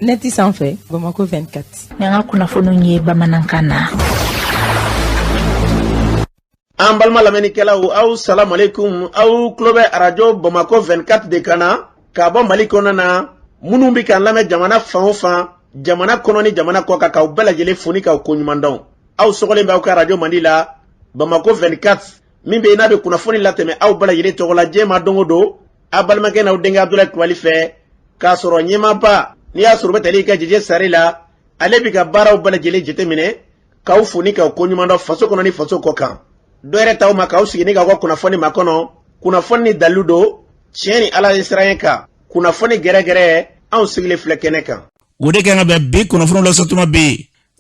Nɛti sanfɛ, Bamako 24. Ni an ka kunnafoniw ye bamanankan na. An balima lamɛnnikɛlaw, aw salamualeykum. Aw tulo bɛ arajo Bamako 24 de kan na ka bɔ Mali kɔnɔna na. Minnu bɛ k'an lamɛn jamana fan o fan, jamana kɔnɔ ni jamana kɔ kan, k'aw bɛɛ lajɛlen fo ni k'aw koɲuman dɔn. Aw sɔgɔlen bɛ aw ka arajo mandi la, Bamako 24, min bɛ yen n'a bɛ kunnafoni latɛmɛ aw bɛɛ lajɛlen tɔgɔ la diɲɛ ma don o don, aw balimakɛ n'aw denkɛ Abudulayi Kulubali fɛ, k'a sɔrɔ ɲɛmaaba n'i y'a sɔrɔ u bɛ tali kɛ Jeje Sare la, ale bɛ ka baaraw bɛɛ lajɛlen jateminɛ, k'aw fo ni k'aw koɲuman dɔn faso kɔnɔ ni faso kɔ kan. Dɔ yɛrɛ t'aw ma k'aw sigi ni k'aw ka kunnafoni makɔnɔ, kunnafoni ni dalilu don, tiɲɛ ni Ala ye siran kan, kunnafoni gɛrɛgɛrɛ, anw sigilen filɛ kɛnɛ kan. O de kan ka bɛn bi kunnafoni lasɔtuma bɛ yen.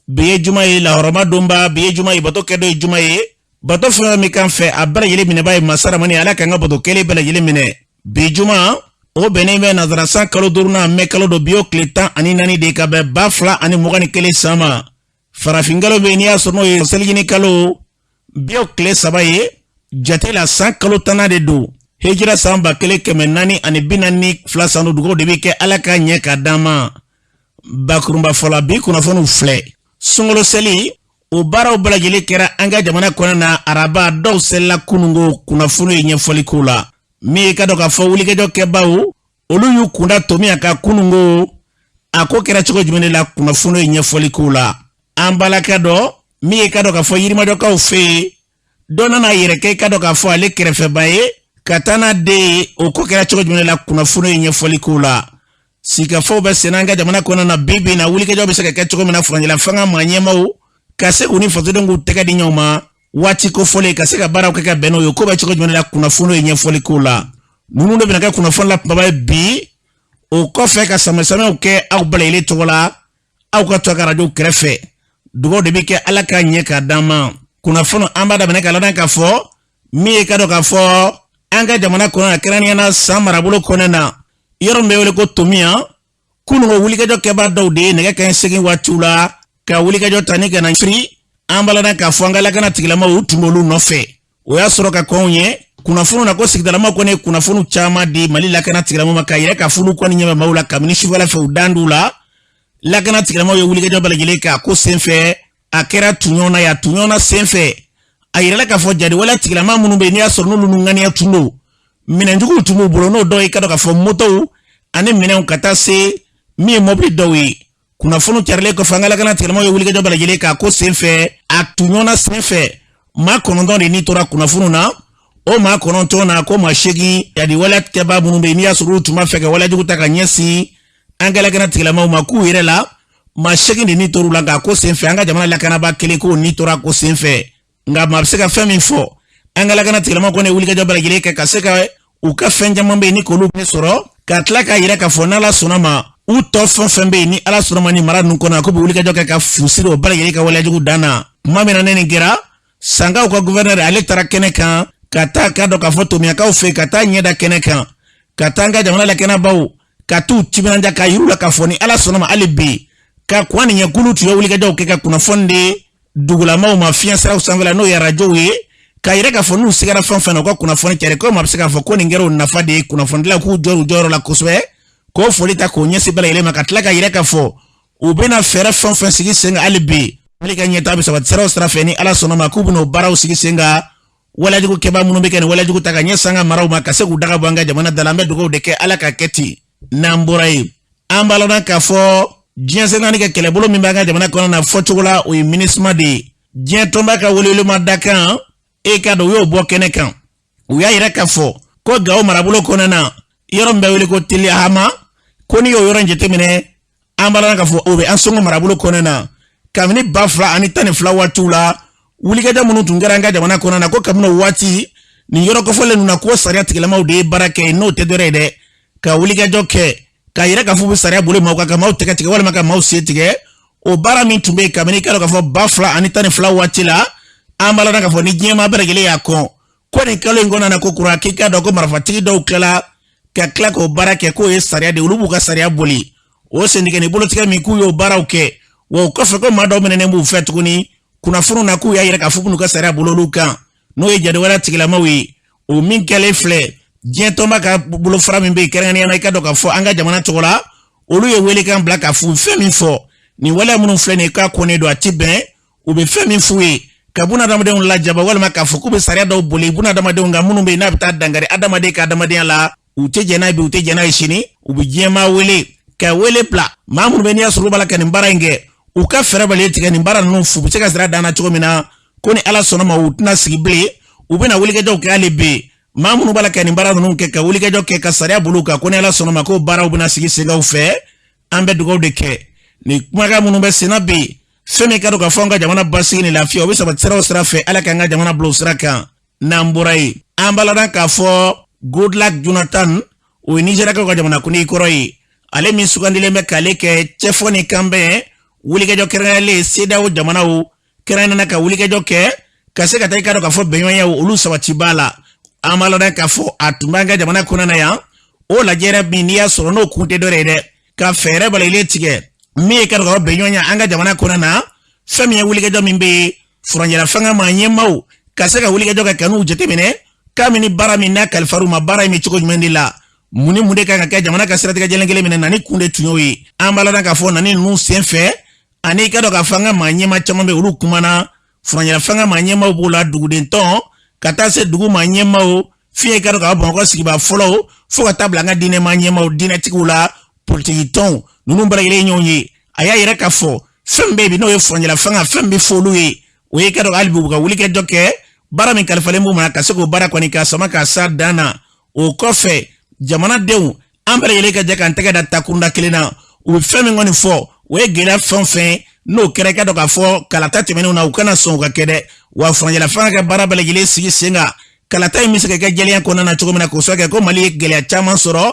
Bi ye juma ye, lahɔrɔma donba. Bi ye juma ye, bato kɛ don ye juma ye. Bato fɛn fɛn bɛ k'an fɛ, a bɛɛ lajɛlen minɛba ye masa ramani. Ala k'an ka bato kɛlen bɛɛ lajɛlen minɛ. Bi juma, o bɛnnen bɛ nazara san kalo duurunan, mɛ kalo don, bi o tile 14 de, ka bɛn 2021 san ma. Farafin kalo bɛ yen, n'i y'a sɔrɔ n'o ye selijini kalo, bi o tile 3 ye. Jate la, san kalo 10nan de don, hijira san 1442 san don. Dugawu de bɛ kɛ, Ala ka ɲɛ ka d'an ma. Bakurunba fɔla, bi kunnafoniw filɛ. Sunkalo seli, o baaraw bɛɛ lajɛlen kɛra an ka jamana kɔnɔ na araba. Dɔw selila kunungo. Kunnafoni ye ɲɛfɔli k'o la. Min ye ka dɔn k'a fɔ wulikajɔ kɛbaw, olu y'u kunda Tomiya kan kunungo, a ko kɛra cogo jumɛn de la? Kunnafoni ye ɲɛfɔli k'o la. An balaka dɔ min ye ka dɔn k'a fɔ Yirimajɔkaw fɛ yen, dɔ nana a yɛrɛ kɛ ka dɔn k'a fɔ ale kɛrɛfɛba ye ka taa n'a den ye, o ko kɛra cogo jumɛn de la? Kunnafoni ye ɲɛfɔli k'o la. Sigikafɔw bɛ senna an ka jamana kɔnɔ na bi bi na, wulikajɔ bɛ se ka kɛ cogo min na furancɛla fanga maa ɲɛmaaw ka se k'u ni fasodenw k'u tɛgɛ di ɲɔgɔn ma waati kofɔlen, ka se ka baaraw kɛ ka bɛn n'o ye, ko bɛ cogo jumɛn la? Kunnafoni ye ɲɛfɔli k'o la. Ninnu de bɛna kɛ kunnafoni la kumaba ye bi. O kɔfɛ, ka sɛmɛsɛmɛw kɛ aw bɛɛ lajɛlen tɔgɔ la, aw ka to a ka arajow kɛrɛfɛ. Dugawu de bɛ kɛ, Ala ka ɲɛ k'a d'an ma. Kunnafoni, an b'a daminɛ ka ladan k'a fɔ min ye ka dɔn k'a fɔ an ka jamana kɔnɔ na, kɛrɛnkɛrɛnnenya la San marabolo kɔnɔ na, yɔrɔ min bɛ wele ko Tomiya, kunungo wulikajɔ kɛbaa dɔw de ye nɛgɛ kanɲɛ 8 waatiw la ka wulikajɔ ta ni ka na firi. An b'a ladan k'a fɔ an ka lakana tigilamaw, u tun b'olu nɔfɛ. O y'a sɔrɔ ka kɔn ye kunnafoniw na ko sigidalamaw kɔni ye kunnafoniw caman di Mali lakana tigilamaw ma, k'a yira k'a fɔ olu kɔni ɲɛ bɛ maaw la kabini sufɛla fɛ, u dan d'u la. Lakana tigilamaw ye wulikajɔ bɛɛ lajɛlen k'a ko senfɛ. A kɛra tuɲɔgɔn na ye, a tuɲɔgɔn na senfɛ, a yirala k'a fɔ jadiwale tigilama minnu bɛ yen, n'i y'a sɔrɔ n'olu ŋaniya tun don, minɛnjuguw tun b'u bolo, n'o dɔw ye ka dɔn k'a fɔ motow ani minɛnw, ka taa se min ye mɔbili dɔw ye. Kunnafoni carilen kɔfɛ, an ka lakana tigilamaw ye wulikajɔ bɛɛ lajɛlen k'a ko senfɛ. A tuɲɔgɔn na senfɛ, maa 9 de ni tora kunnafoniw na. O maa 9 na, ko maa 8 jadiwale kɛbaa minnu bɛ yen, n'i y'a sɔrɔ olu tun b'a fɛ ka walejugu ta ka ɲɛsin an ka lakana tigilamaw ma, k'u yɛrɛ la maa 8 de ni tor'u la. Nka ko senfɛ, an ka jamana lakanabaa kelen k'o ni tora ko senfɛ. Nka maa bɛ se ka fɛn min fɔ, an ka lakana tigilamaw kɔni ye wulikajɔ bɛɛ lajɛlen kɛ ka se ka u ka fɛn caman bɛ yen ni k'olu sɔrɔ, ka tila k'a yira k'a fɔ n'Ala sɔnna ma, u tɔ fɛn fɛn bɛ yen, ni Ala sɔnna ma, ni mara ninnu kɔnɔ, k'u bɛ wulikajɔ kɛ ka fu siri o bɛɛ lajɛlen ka waleyajugu dan na. Tuma min na ne nin kɛra, Sankaw ka guvɛrɛnɛri, ale taara kɛnɛ kan ka taa k'a dɔn k'a fɔ Tomiyakaw fɛ, ka taa ɲɛ da kɛnɛ kan, ka taa an ka jamana lakanabaaw ka t'u timinanja, k'a yir'u la k'a fɔ ni Ala sɔnna ma, hali bi ka kɔn nin ɲɛ, k'olu tun ye wulikajɔw kɛ ka kunnafoni di dugulamaw ma fiɲɛ siraw sanfɛla, n'o ye arajow ye, k'a yira k'a fɔ n'u sigara fɛn fɛn na, u ka kunnafoni cari. Ko maa bɛ se k'a fɔ ko nin kɛra o nafa de ye, kunnafonidilaw k'u jɔ u jɔyɔrɔ la kosɛbɛ, k'o foli ta k'o ɲɛsin bɛɛ lajɛlen ma, ka tila k'a yira k'a fɔ u bɛna fɛɛrɛ fɛn fɛn sigi sen kan hali bi Mali ka ɲɛtaa bɛ sabati siraw sira fɛ, ni Ala sɔnna ma, k'u bɛna o baaraw sigi sen kan. Walejugu kɛbaa minnu bɛ kɛ nin walejugu ta ka ɲɛsin an ka maraw ma, ka se k'u daga bɔ an ka jamana da la, an bɛ dugawu de kɛ, Ala ka kɛ ten. N'an bɔra yen, an b'a lɔn k'a fɔ diɲɛ seleke naani ka kɛlɛbolo min b'an ka jamana kɔnɔ na, fɔcogo la o ye MINUSMA de ye, diɲɛ tɔnba ka welewelema dakan, e ka dɔn u y'o bɔ kɛnɛ kan. U y'a yira k'a fɔ ko Gawo marabolo kɔnɔna na, yɔrɔ min bɛ wele ko Telihama, ko n'i y'o yɔrɔ in jateminɛ, an b'a lɔn k'a fɔ o bɛ Ansongo marabolo kɔnɔna na, kabini 2012 waatiw la, wulikajɔ minnu tun kɛra an ka jamana kɔnɔna na, ko kabini o waati nin yɔrɔ kofɔlen ninnu na, ko sariya tigilamaw de ye baara kɛ. N'o tɛ dɔwɛrɛ ye dɛ, ka wulikajɔ kɛ k'a yira k'a fɔ u bɛ sariya boli maaw kan, ka maaw tɛgɛ tigɛ walima ka maaw sen tigɛ. O baara min tun bɛ yen kabini i k'a dɔn k'a fɔ 2012 waati la, an b'a lɔn k'a fɔ ni diɲɛmaa bɛɛ lajɛlen y'a kɔn ko nin kalo in kɔnɔna na, ko kura k'i k'a dɔn ko marifatigi dɔw tilala ka tila k'o baara kɛ, k'o ye sariya de ye, olu b'u ka sariya boli o sentigɛ ni bolotigɛ min, k'u y'o baaraw kɛ. Wa o kɔfɛ, ko maa dɔw minɛnen b'u fɛ tuguni kunnafoniw na, k'u y'a yira k'a fɔ k'u ka sariya bolo olu kan, n'o ye jadiwale tigilamaw ye. O min kɛlen filɛ, diɲɛ tɔnba ka bolofara min bɛ yen, kɛrɛnkɛrɛnnenya la i ka dɔn k'a fɔ an ka jamana tɔgɔ la, Olu ye welekan bila ka f'u fɛn min fɔ nin waleya minnu filɛ nin ye k'a kɔnnen don, a ti bɛn. U bɛ fɛn min f'u ye ka bunadamadenw lajaba walima k'a fɔ k'u bɛ sariya dɔw boli bunadamadenw kan minnu bɛ yen n'a bɛ taa dankari adamaden ka adamadenya la, u tɛ jɛn n'a ye bi, u tɛ jɛn n'a ye sini. U bɛ diɲɛmaa wele ka wele bila maa minnu bɛ n'i y'a sɔrɔ olu b'a la ka nin baara in kɛ, u ka fɛɛrɛ bali tigɛ nin baara ninnu fu bɛ se ka sira dan na cogo min na. Ko ni Ala sɔnna ma, u tɛna sigi bilen, u bɛna wulikajɔw kɛ hali bi. Maa minnu b'a la ka nin baara ninnu kɛ, ka wulikajɔ kɛ ka sariya bolo kan, ko ni Ala sɔnna ma, ko baaraw bɛna sigi senkanw fɛ. An bɛ dugawu de kɛ nin kumakan minnu bɛ senna bi. Fɛn min ka dɔn ka fɔ an ka jamana basigi ni lafiya, o bɛ sabati sira o sira fɛ, Ala k'an ka jamana bila o sira kan. N'an bɔra yen, an b'a ladɔn k'a fɔ Goodluck Jonathan, o ye Nizeriyakaw ka jamanakuntigi kɔrɔ ye, ale min sugandilen bɛ k'ale kɛ cɛfɔ ni kanbɛn wulikajɔ kɛrɛnkɛrɛnlen CEDEAO jamanaw kɛrɛnkɛrɛnnena ka wulikajɔ kɛ ka se ka taa i ka dɔn k'a fɔ bɛnɲɔgɔnyaw olu sabati b'a la. An b'a ladɔn k'a fɔ a tun b'an ka jamana kɔnɔna na yan. O lajɛrɛ min n'i y'a sɔrɔ n'o kun tɛ dɔ ye dɛ, ka fɛɛrɛ balayilen tigɛ min ye ka dɔn k'a fɔ bɛnɲɔgɔnya an ka jamana kɔnɔna na. Fɛn min ye wulikajɔ min bɛ yen, furancɛla fanga maa ɲɛmaaw ka se ka wulikajɔ kɛ ka n'u jateminɛ kabini baara min n'a kalifar'u ma, baara in bɛ cogo jumɛn de la, mun ni mun de kan ka kɛ jamana ka siratigɛ jɛlen kelen minɛ. Nani kun de tun y'o ye. An b'a ladɔn k'a fɔ nani ninnu sen fɛ, ani i ka dɔn k'a fɔ an ka maa ɲɛmaa caman bɛ, olu kumana. Furancɛla fanga maa ɲɛmaaw b'o la, duguden tɔn ka taa se dugu maa ɲɛmaaw, fiɲɛ ka dɔn k'a fɔ Bamakɔ sigibaa fɔlɔw, fo ka taa bila an ka diinɛ maa ɲɛmaaw, diinɛtigiw la, politiki tɔnw ninnu bɛɛ lajɛlen ɲɔgɔn ye. A y'a yɛrɛ k'a fɔ fɛn bɛɛ bi n'o ye furancɛla fanga, fɛn bɛ fɔ olu ye, o ye ka dɔn hali bi u ka wulikajɔ kɛ baara min kalifalen b'u ma, ka se k'o baara kɔni ka sama ka s'a dan na. O kɔfɛ, jamanadenw an bɛɛ lajɛlen ka jɛ k'an tɛgɛ da takurunda kelen na. U bɛ fɛn min kɔni fɔ, o ye gɛlɛya fɛn o fɛn n'o kɛra i ka dɔn k'a fɔ kalata tɛmɛnenw na, u kana sɔn o ka kɛ dɛ. Wa furancɛla fanga ka baara bɛɛ lajɛlen sigi sen kan, kalata in bɛ se ka kɛ jɛlenya kɔnɔna na cogo min na, k'o sababu kɛ ko Mali ye gɛlɛya caman sɔrɔ,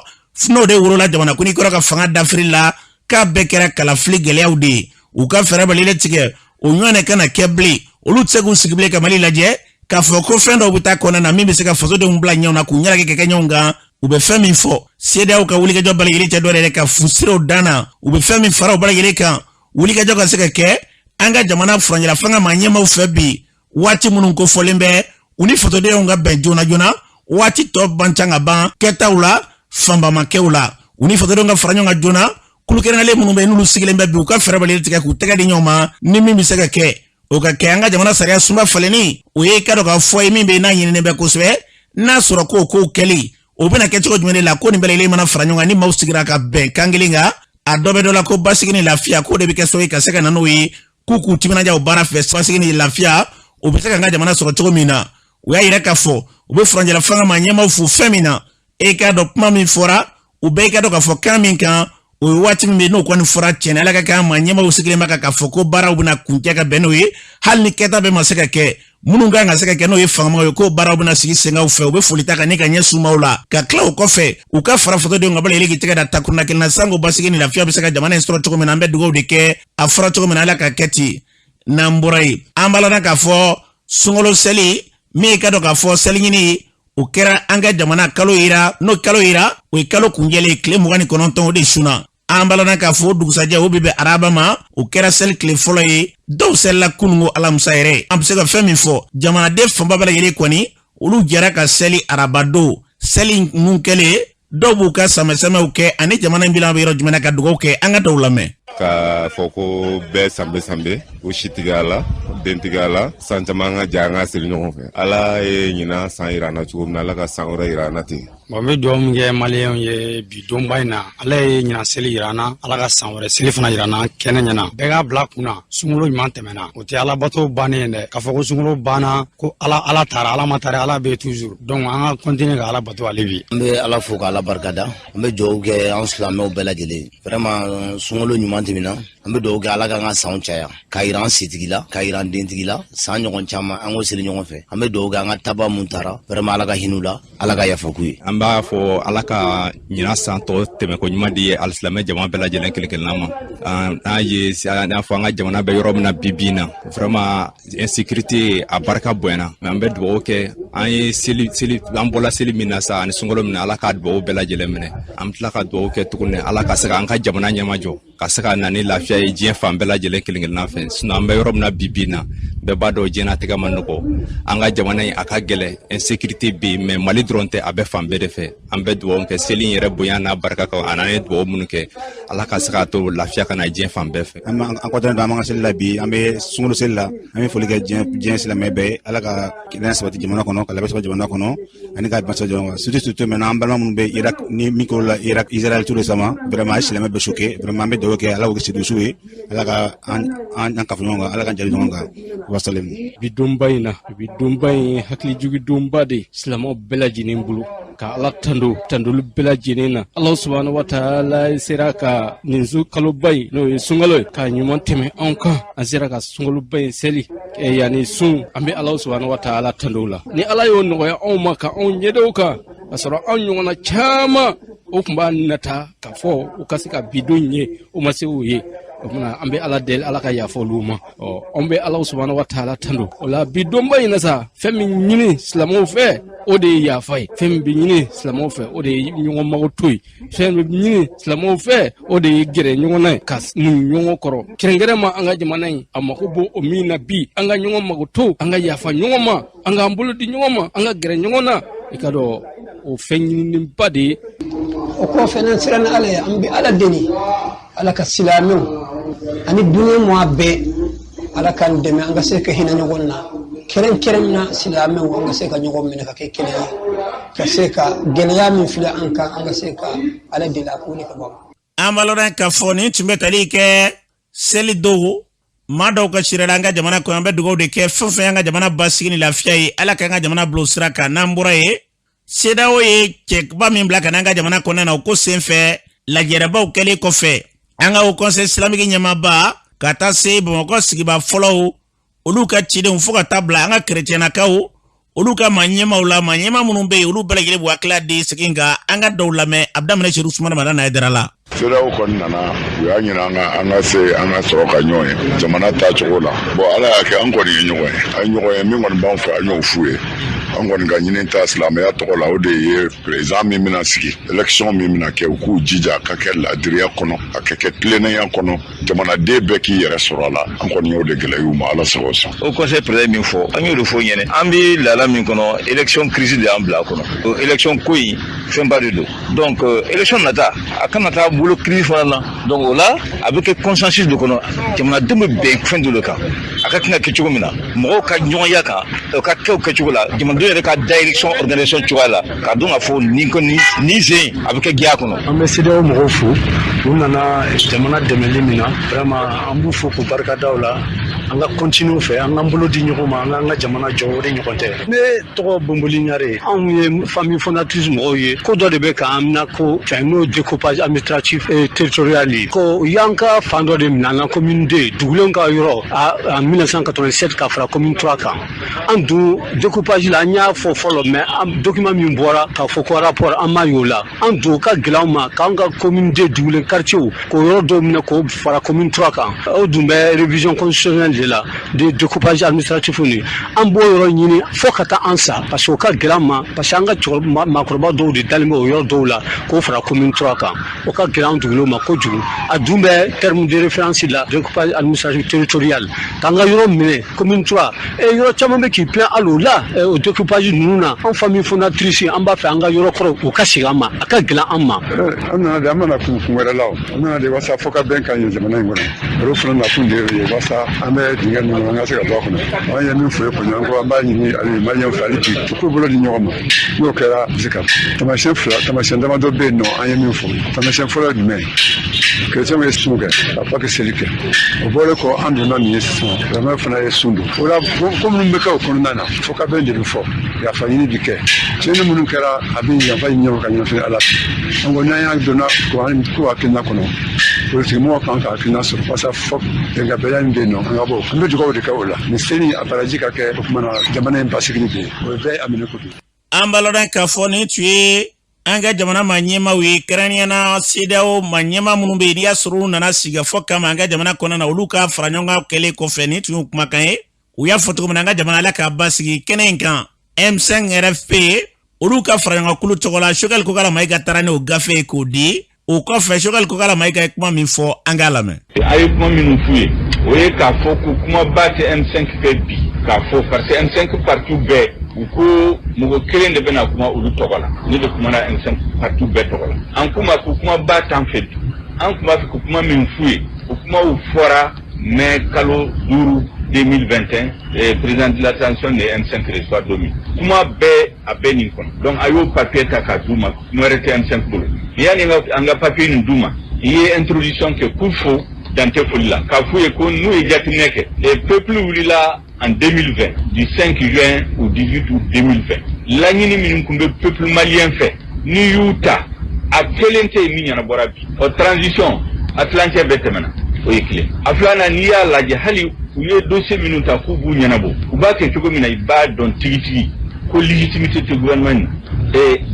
n'o de wolola jamanakuntigi kɔrɔ ka fanga dafiri la, k'a bɛɛ kɛra kalafili gɛlɛyaw de ye. U ka fɛɛrɛ balilen tigɛ, o ɲɔgɔn kana kɛ bilen. Olu tɛ se k'u sigi bilen ka Mali lajɛ k'a fɔ ko fɛn dɔw bɛ taa kɔnɔna na min bɛ se ka fasodenw bila ɲɔgɔn na k'u ɲɛnajɛ kɛ ɲɔgɔn kan. U bɛ fɛn min fɔ, CEDEAO ka wulikajɔ bɛɛ lajɛlen tɛ dɔ yɛrɛ ka fu siraw dan na. U bɛ fɛn min fara o bɛɛ lajɛlen kan, wulikajɔ ka se ka kɛ an ka jamana furancɛla fanga maa ɲɛmaaw fɛ bi. Waati minnu ko fɔlen bɛ, u ni fasodenw ka bɛn joona joona. Waati tɔ ban can ka ban kɛtaw la, fanbamakɛw la, u ni fasodenw ka fara ɲɔgɔn kan joona. Kulu kɛrɛnkɛrɛnlen minnu bɛ yen n'olu sigilen bɛ bi, u ka fɛɛrɛ bɛɛ tigɛ k'u tɛgɛ di ɲɔgɔn ma, ni min bɛ se ka kɛ, o ka kɛ. An ka jamana sariya sunba falenni, o ye ka dɔn k'a fɔ ye min bɛ yen n'a ɲininen bɛ kosɛbɛ. N'a sɔrɔ k'o kow kɛli, o bɛna kɛ cogo jumɛn de la, ko nin bɛɛ lajɛlen mana fara ɲɔgɔn kan, ni maaw sigira ka bɛn kan kelen kan, a dɔ bɛ dɔ la, ko basigi ni lafiya, k'o de bɛ kɛ sababu ye ka se ka na n'o ye, k'u k'u timinandiya o baara fɛ. Basigi ni lafiya, o bɛ se k'an ka jamana sɔrɔ cogo min na. U y'a yira k'a fɔ u bɛ furancɛla fanga maa ɲɛmaaw fo fɛn min na. E k'a dɔn kuma min fɔra, u bɛɛ k'a dɔn k'a fɔ kan min kan, o ye waati min bɛ yen n'o kɔni fɔra tiɲɛ, Ala ka kɛ maa ɲɛmaaw sigilen bɛ kan k'a fɔ ko baaraw bɛna kuncɛ ka bɛn n'o ye, hali ni kɛta bɛɛ ma se ka kɛ. Minnu kan ka se ka kɛ, n'o ye fangamaw ye, k'o baaraw bɛna sigi senkanw fɛ. U bɛ foli ta ka ne ka ɲɛsin maaw la ka tila. O kɔfɛ, u ka fara fasodenw ka bala k'i tɛgɛ da takurunda kelen na, sanko basigi ni lafiya bɛ se ka jamana in sɔrɔ cogo min na. An bɛ dugawu de kɛ, a fɔra cogo min na, Ala ka kɛ ten. N'an bɔra yen, an b'a ladɔn k'a fɔ sunkalo seli min ye ka dɔn k'a fɔ seli ɲini, o kɛra an ka jamana kalo yira. N'o kalo yira, o ye kalo kunjɛlen tile 29, o de sunna. An b'a ladɔn k'a fɔ o dugusajɛ, o bɛ bɛn araba ma, o kɛra seli tile fɔlɔ ye. Dɔw selila kununko alamisa yɛrɛ. An bɛ se ka fɛn min fɔ, jamanaden fanba bɛɛ lajɛlen kɔni, olu jɛra ka seli araba don. Seli ninnu kɛlen, dɔw b'u ka samɛsɛmɛw kɛ ani jamana in bilan bɛ yɔrɔ jumɛn na, ka dugawu kɛ. An ka dɔw lamɛn. K'a fɔ ko bɛɛ sanbe sanbe ko sitigiya la, dentigiya la, san caman ka ja an ka seli ɲɔgɔn fɛ. Ala ye ɲinan san yira an na cogo min na, Ala ka san wɛrɛ yira an na ten. Bon, n bɛ dugawu min kɛ Maliyɛnw ye bi donba in na, Ala ye ɲinan seli yira an na, Ala ka san wɛrɛ seli fana yira an na kɛnɛ ɲɛna. Bɛɛ k'a bila kun na, sunkalo ɲuman tɛmɛna, o tɛ alabato bannen ye dɛ. K'a fɔ ko sunkalo banna, ko Ala Ala taara, Ala ma taara, Ala bɛ toujours. Donc an ka continuer ka Ala bato ale bi. An bɛ Ala fo k'Ala barikada. An bɛ dugawu kɛ an silamɛw bɛɛ lajɛlen. Vraiment, sunkalo ɲuman tɛmɛna. An bɛ dugawu kɛ Ala k'an ka sanw caya, k'a yira an sitigi la, k'a yira an dentigi la, san ɲɔgɔn caman an k'o seli ɲɔgɔn fɛ. An bɛ dugawu kɛ an ka taba mun taara, vraiment Ala ka hinɛ la, Ala ka yafa k'u ye. An b'a fɔ Ala ka ɲinan san tɔ tɛmɛko ɲuman di alisilamɛ jama bɛɛ lajɛlen kelen kelenna ma. N'a ye n'a fɔ an ka jamana bɛ yɔrɔ min na bi bi in na, vraiment insécurité a barika bonyana, mais an bɛ dugawu kɛ. An ye seli seli, an bɔla seli min na sa ani sunkalo min na, Ala k'a dugawu bɛɛ lajɛlen minɛ. An bɛ tila ka dugawu kɛ tuguni, Ala ka se ka an ka jamana ɲɛmajɔ, ka se ka na ni lafiya ye diɲɛ fan bɛɛ lajɛlen kelen kelenna fɛ. Sinon an bɛ yɔrɔ min na bi bi in na, bɛɛ b'a dɔn diɲɛnatigɛ ma nɔgɔ. An ka jamana in, a ka gɛlɛn, insécurité bɛ yen, mais Mali dɔrɔn tɛ, a bɛ fan bɛɛ de fɛ. An bɛ dugawu kɛ seli in yɛrɛ bonya n'a barika kan, ani an ye dugawu minnu kɛ, Ala ka se k'a to lafiya ka na diɲɛ fan bɛɛ fɛ. An an kɔntɛn don an b'an ka seli la bi, an bɛ sunkalo seli la. An bɛ foli kɛ diɲɛ silamɛ bɛɛ ye. Ala ka kɛnɛya sabati jamana kɔnɔ, ka labɛn sabati jamana kɔnɔ, ani ka bɛn sabati jamana kɔnɔ. Surtout maintenant, an balima minnu bɛ Irak ni min kɛra la, Irak, Israël tout récemment, vraiment a ye silamɛ bɛɛ choqué. Vraiment, an bɛ dugawu kɛ, Ala k'o kɛ sedusu ye, Ala ka an kafo ɲɔgɔn kan, Ala k'an jali ɲɔgɔn kan. Wasalam. Bi donba in na, bi donba in ye hakilijigi donba de ye silamɛw bɛɛ lajɛlen bolo, ka Ala tando tandoli bɛɛ lajɛlen na. Ala subahana wa taala sera ka nin su kaloba in, n'o ye sunkalo ye, ka ɲuman tɛmɛ anw kan. An sera ka sunkaloba in seli yanni sun. An bɛ Ala subahana wa taala tando la ni Ala y'o nɔgɔya anw ma, ka anw ɲɛdenw kan, ka sɔrɔ anw ɲɔgɔnna caman o tun b'a nata k'a fɔ u ka se ka bidon ye, o ma se o ye. O kumana an bɛ Ala deli, Ala ka yafa olu ma. Ɔ, an bɛ Ala subahana wa taala tando o la bi donba in na sa. Fɛn min ɲini silamɛw fɛ, o de ye yafa ye. Fɛn min bɛ ɲini silamɛw fɛ, o de ye ɲɔgɔn mago to ye. Fɛn min bɛ ɲini silamɛw fɛ, o de ye gɛrɛ ɲɔgɔn na ye, ka muɲu ɲɔgɔn kɔrɔ. Kɛrɛnkɛrɛn ma, an ka jamana in a mako b'o o min na bi, an ka ɲɔgɔn mago to, an ka yafa ɲɔgɔn ma, an k'an bolo di ɲɔgɔn ma, an ka gɛrɛ ɲɔgɔn na. I ka dɔn o fɛn ɲininenba de ye. O kɔfɛ, n'an sera ni Ala ye, an bɛ Ala deli, Ala ka silamɛw ani dunuya mɔgɔ bɛɛ, Ala k'an dɛmɛ, an ka se ka hinɛ ɲɔgɔn na. Kɛrɛnkɛrɛn na, silamɛw, an ka se ka ɲɔgɔn minɛ ka kɛ kelen ye, ka se ka gɛlɛya min filɛ an kan, an ka se ka Ala deli a k'o de ka bɔ. An b'a lɔn k'a fɔ nin tun bɛ tali kɛ seli dɔw maa dɔw ka sira la an ka jamana kɔnɔ. An bɛ dugawu de kɛ, fɛn fɛn y'an ka jamana basigi ni lafiya ye, Ala k'an ka jamana bila o sira kan. N'an bɔra yen, CEDEAO ye cɛba min bila ka na an ka jamana kɔnɔna na, o ko senfɛ, lajɛrɛbaw kɛlen kɔfɛ, an ka Haut Conseil islamique ɲɛmaaba ka taa se Bamakɔ sigiba fɔlɔw, olu ka cidenw, fo ka taa bila an ka kerecɛnnakaw, olu ka maa ɲɛmaw la, maa ɲɛma minnu bɛ yen, olu bɛɛ lajɛlen b'u hakilila di segin kan. An ka dɔw lamɛn, a bɛ daminɛ Sedu Sumana Madani Hayidara la. CEDEAO kɔni nana, u y'a ɲini an ka an ka se an ka sɔrɔ ka ɲɔgɔn ye jamana taacogo la. Bon, Ala y'a kɛ an kɔni ye ɲɔgɔn ye, an ye ɲɔgɔn ye. Min kɔni b'an fɛ, an y'o f'u ye. An kɔni ka ɲini ta silamɛya tɔgɔ la, o de ye président min bɛna sigi, élection min bɛna kɛ, u k'u jija a ka kɛ laadiriya kɔnɔ, a ka kɛ tilennenya kɔnɔ, jamanaden bɛɛ k'i yɛrɛ sɔrɔ a la. An kɔni y'o de gɛlɛya ma. Ala sago sɔn. Haut Conseil président min fɔ, an y'o de fɔ ɲɛnɛ. An bɛ lahala min kɔnɔ, élection crise de y'an bila a kɔnɔ. O élection ko in, fɛnba de don. Donc élection nata, a kana taa bolo crise fana na. Donc o la, a bɛ kɛ consensus de kɔnɔ, jamanadenw bɛ bɛn fɛn dɔ de kan, a ka kan ka kɛ cogo min na, mɔgɔw ka ɲɔgɔnya kan, o ka kɛ o kɛcogo la, jamanadenw yɛrɛ ka da élection organisation cogoya la, k'a dɔn k'a fɔ nin ko nin sen a bɛ kɛ diya kɔnɔ. An bɛ CEDEAO mɔgɔw fo, u nana jamana dɛmɛli min na. Vraiment, an b'u fo k'u barika da o la. An ka continuer fɛ, an k'an bolo di ɲɔgɔn ma, an k'an ka jamana jɔ, o de ɲɔgɔn tɛ. Ne tɔgɔ Bonboli Ɲare. Anw ye famille fondatrice mɔgɔw ye. Ko dɔ de bɛ k'an na ko fɛn, n'o découpage administratif et territorial ye, ko u y'an ka fan dɔ de minɛ an na, commune 2, dugulenw ka yɔrɔ, en 1987, ka fara commune 3 kan. An dun découpage la, an y'a fɔ fɔlɔ, mais document min bɔra k'a fɔ ko rapport, an m'a y'o la. An dun o ka gɛlɛn anw ma k'an ka commune 2 dugulen quartier k'o yɔrɔ dɔw minɛ k'o fara commune 3 kan. O dun bɛ révision constitutionnelle de la de découpage administratif ni an b'o yɔrɔ ɲini fo ka taa an sa, parce que o ka gɛlɛn an ma, parce que an ka cɛkɔrɔba, maakɔrɔba dɔw de dalen bɛ o yɔrɔ dɔw la k'o fara commune 3 kan. O ka gɛlɛn an dugulenw ma kojugu. A dun bɛ terme de référence la, découpage administratif territorial, k'an ka yɔrɔ minɛ commune 3. E yɔrɔ caman bɛ k'i plaint hali o la, o découpage ninnu na. An famille fondatrice, an b'a fɛ an ka yɔrɔ kɔrɔ o ka segin an ma, a ka gɛlɛn an ma. An nana de, an mana kun kun wɛrɛ la, o an nana de wasa fo ka bɛn ka ɲɛ jamana in kɔnɔ. Olu fana nakun de ye wasa an bɛ dingɛ ninnu, an ka se ka bɔ a kɔnɔ. An ye min fɔ ye kɔni, an ko an b'a ɲini hali maliyɛn fɛ hali bi, u k'u bolo di ɲɔgɔn ma. N'o kɛra, a bɛ se ka taamasiyɛn fila, taamasiyɛn damadɔ bɛ yen nɔ. An ye min fɔ, taamasiyɛn fɔlɔ ye jumɛn ye? Kerecɛnw ye sun kɛ ka Pâques seli kɛ. O bɔlen kɔ, an donna nin ye sisan, silamɛw fana ye sun don. O la, ko minnu bɛ kɛ o kɔnɔna na, fo ka bɛn de bɛ fɔ, yafa ɲini bɛ kɛ. Tiɲɛni minnu kɛra, a bɛ yafa ɲini ɲɔgɔn ka ɲɛfɛ Ala fɛ. An ko n'an y'a donna ko hakilina kɔnɔ, politikimɔgɔw kan ka hakilina sɔrɔ walasa fɔ bɛnkanbɛya min bɛ yen nɔ, an ka bɔ. An bɛ dugawu de kɛ o la, nin seli a baraji ka kɛ. O tuma na, jamana in basigili bɛ yen, o ye bɛɛ a minɛ ko de. An b'a lɔn k'a fɔ nin tun ye an ka jamana maa ɲɛmaaw ye, kɛrɛnkɛrɛnnenya na CEDEAO maa ɲɛmaa minnu bɛ yen, n'i y'a sɔrɔ u nana sigikafɔ kama an ka jamana kɔnɔna na, olu ka fara ɲɔgɔn kan kɛlen kɔfɛ, nin tun y'u kumakan ye. U y'a fɔ cogo min na, an ka jamana, Ala k'a basigi. Kɛnɛ in kan, M5 RFP olu ka faraɲɔgɔnkulu tɔgɔ la, Choguel Kokalla Maïga taara n'o gafe ye k'o di. O kɔfɛ, Choguel Kokalla Maïga ye kuma min fɔ, an k'a lamɛn. A ye kuma minnu f'u ye, o ye k'a fɔ ko kumaba tɛ M5 fɛ bi k'a fɔ, parce que M5 parti bɛɛ u ko mɔgɔ kelen de bɛna kuma olu tɔgɔ la. Ne de kumana M5 parti bɛɛ tɔgɔ la. An kuma ko kumaba t'an fɛ bi. An tun b'a fɛ ko kuma min f'u ye, o kumaw fɔra mai kalo 5 2021, président de la transition de M5 reçoit don min. Kuma bɛɛ a bɛɛ nin kɔnɔ. Donc a y'o papier ta k'a d'u ma. Kuma wɛrɛ tɛ M5 bolo. Yanni an ka papier nin d'u ma, i ye introduction kɛ k'u fo dan tɛ foli la, k'a f'u ye ko n'u ye jateminɛ kɛ, les peuples wulila en 2020, du 5 juin au 18 août 2020. Laɲini minnu tun bɛ peuple malien fɛ, n'i y'u ta, a kelen tɛ yen min ɲɛnabɔra bi. Ɔ, transition a tilancɛ bɛɛ tɛmɛna, o ye kelen. A filanan, n'i y'a lajɛ, hali u ye dossier minnu ta k'u b'u ɲɛnabɔ, u b'a kɛ cogo min na, i b'a dɔn tigitigi ko légitimité tɛ gouvernement in na.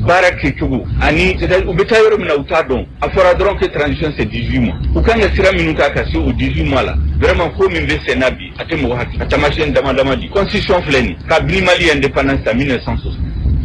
Baara kɛcogo ani, c'est à dire, u bɛ taa yɔrɔ min na, u t'a dɔn. A fɔra dɔrɔn que transition, c'est 18 mois. U kan ka sira minnu ta ka se o 18 mois la, vraiment, ko min bɛ sen na bi, a tɛ mɔgɔ hakili. A taamasiyɛn dama dama di: constitution filɛ nin, kabini Mali indépendance ta 1960,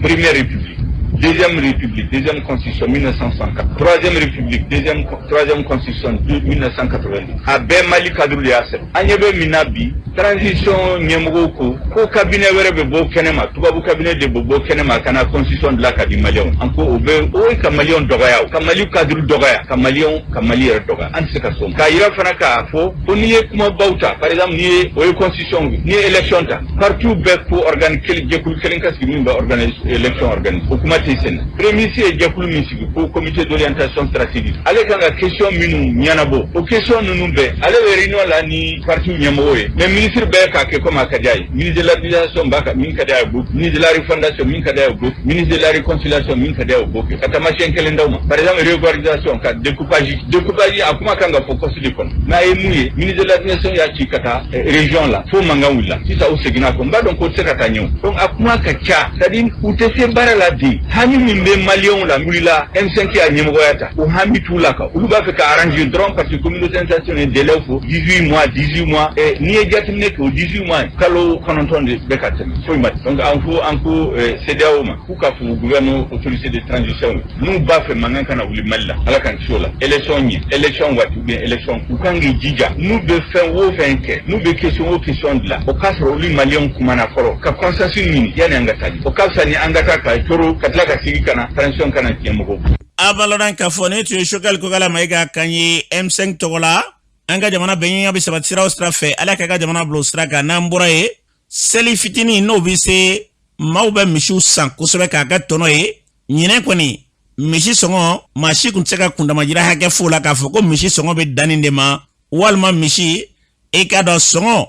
première république, deuxième république, deuxième constitution 1964, troisième république, deuxième, troisième constitution 1990, a bɛɛ Mali cadre de y'a sɛbɛn. An ɲɛ bɛ min na bi, transition ɲɛmɔgɔw ko ko cabinet wɛrɛ bɛ bɔ kɛnɛma, tubabu cabinet de bɛ bɔ kɛnɛma ka na constitution dilan ka di maliyɛnw. An ko o bɛ o ye ka maliyɛnw dɔgɔya, ka Mali cadre dɔgɔya, ka maliyɛnw, ka Mali yɛrɛ dɔgɔya. An tɛ se ka sɔn k'a yira fana k'a fɔ ko n'i ye kumabaw ta, par exemple, n'i ye o ye constitution, n'i ye élection ta, parti bɛɛ ko organe kelen, jɛkulu kelen ka sigi min bɛ organise élection organise, o kuma tɛ sen na. Premier ministre ye jɛkulu min sigi ko comité d'orientation stratégique, ale kan ka question minnu ɲɛnabɔ, o question ninnu bɛɛ, ale bɛ réunion la ni parti ɲɛmɔgɔw ye, mais ministre bɛɛ k'a kɛ comme a ka di a ye. Ministre de l'administration b'a ka min ka di a ye, o b'o, ministre de la refondation, min ka di a ye, o b'o, ministre de la réconciliation, min ka di a ye, o b'o kɛ. Ka taamasiyɛn kelen d'aw ma, par exemple, réorganisation ka découpage, découpage a kuma kan ka fɔ poste de kɔnɔ, mais a ye mun ye? Ministre de l'administration y'a ci ka taa région la fo mankan wulila. Sisan u seginna a kɔ. N b'a dɔn k'o tɛ se ka taa ɲɛ o. Donc a kuma ka ca, c'est à dire u tɛ se baara la bi. Hami min bɛ maliyɛnw la, wulila M5 y'a ɲɛmɔgɔya ta, o hami t'u la kan. Olu b'a fɛ ka arranger dɔrɔn, parce que communauté internationale ye délai fɔ 18 mois, 18 mois. N'i ye jateminɛ kɛ, o 18 mois, kalo 9 de bɛ ka tɛmɛ, foyi ma. Donc an ko CEDEAO ma k'u ka fɔ gouvernement, autorité de transition, n'u b'a fɛ mankan kana wuli Mali la, Ala k'an kisi o la, élection ɲɛ, élection waati ou bien élection, u kan k'i jija, n'u bɛ fɛn o fɛn kɛ, n'u bɛ question o question dilan, o k'a sɔrɔ olu maliyɛnw kumana fɔlɔ ka consensus ɲini yanni an ka taa. O ka fisa ni an ka taa ka coro ka tila ka segin ka na transition kana tiɲɛ mɔgɔw. A b'a k'a fɔ ne tun ye Choguel Kokalla Maïga kan ye M5 tɔgɔ la. An ka jamana bɛnɲa bɛ sabati sira o sira fɛ, Ala ka ka jamana bila o sira kan. N'an bɔra yen, seli fitinin n'o bɛ se, maaw bɛ misiw san kosɛbɛ k'a kɛ tɔnɔ ye. Ɲinɛ kɔni, misi sɔngɔ, maa si tun tɛ se ka kundamajira hakɛ fo la k'a fɔ ko misi sɔngɔ bɛ dan nin de ma, walima misi e k'a dɔn sɔngɔ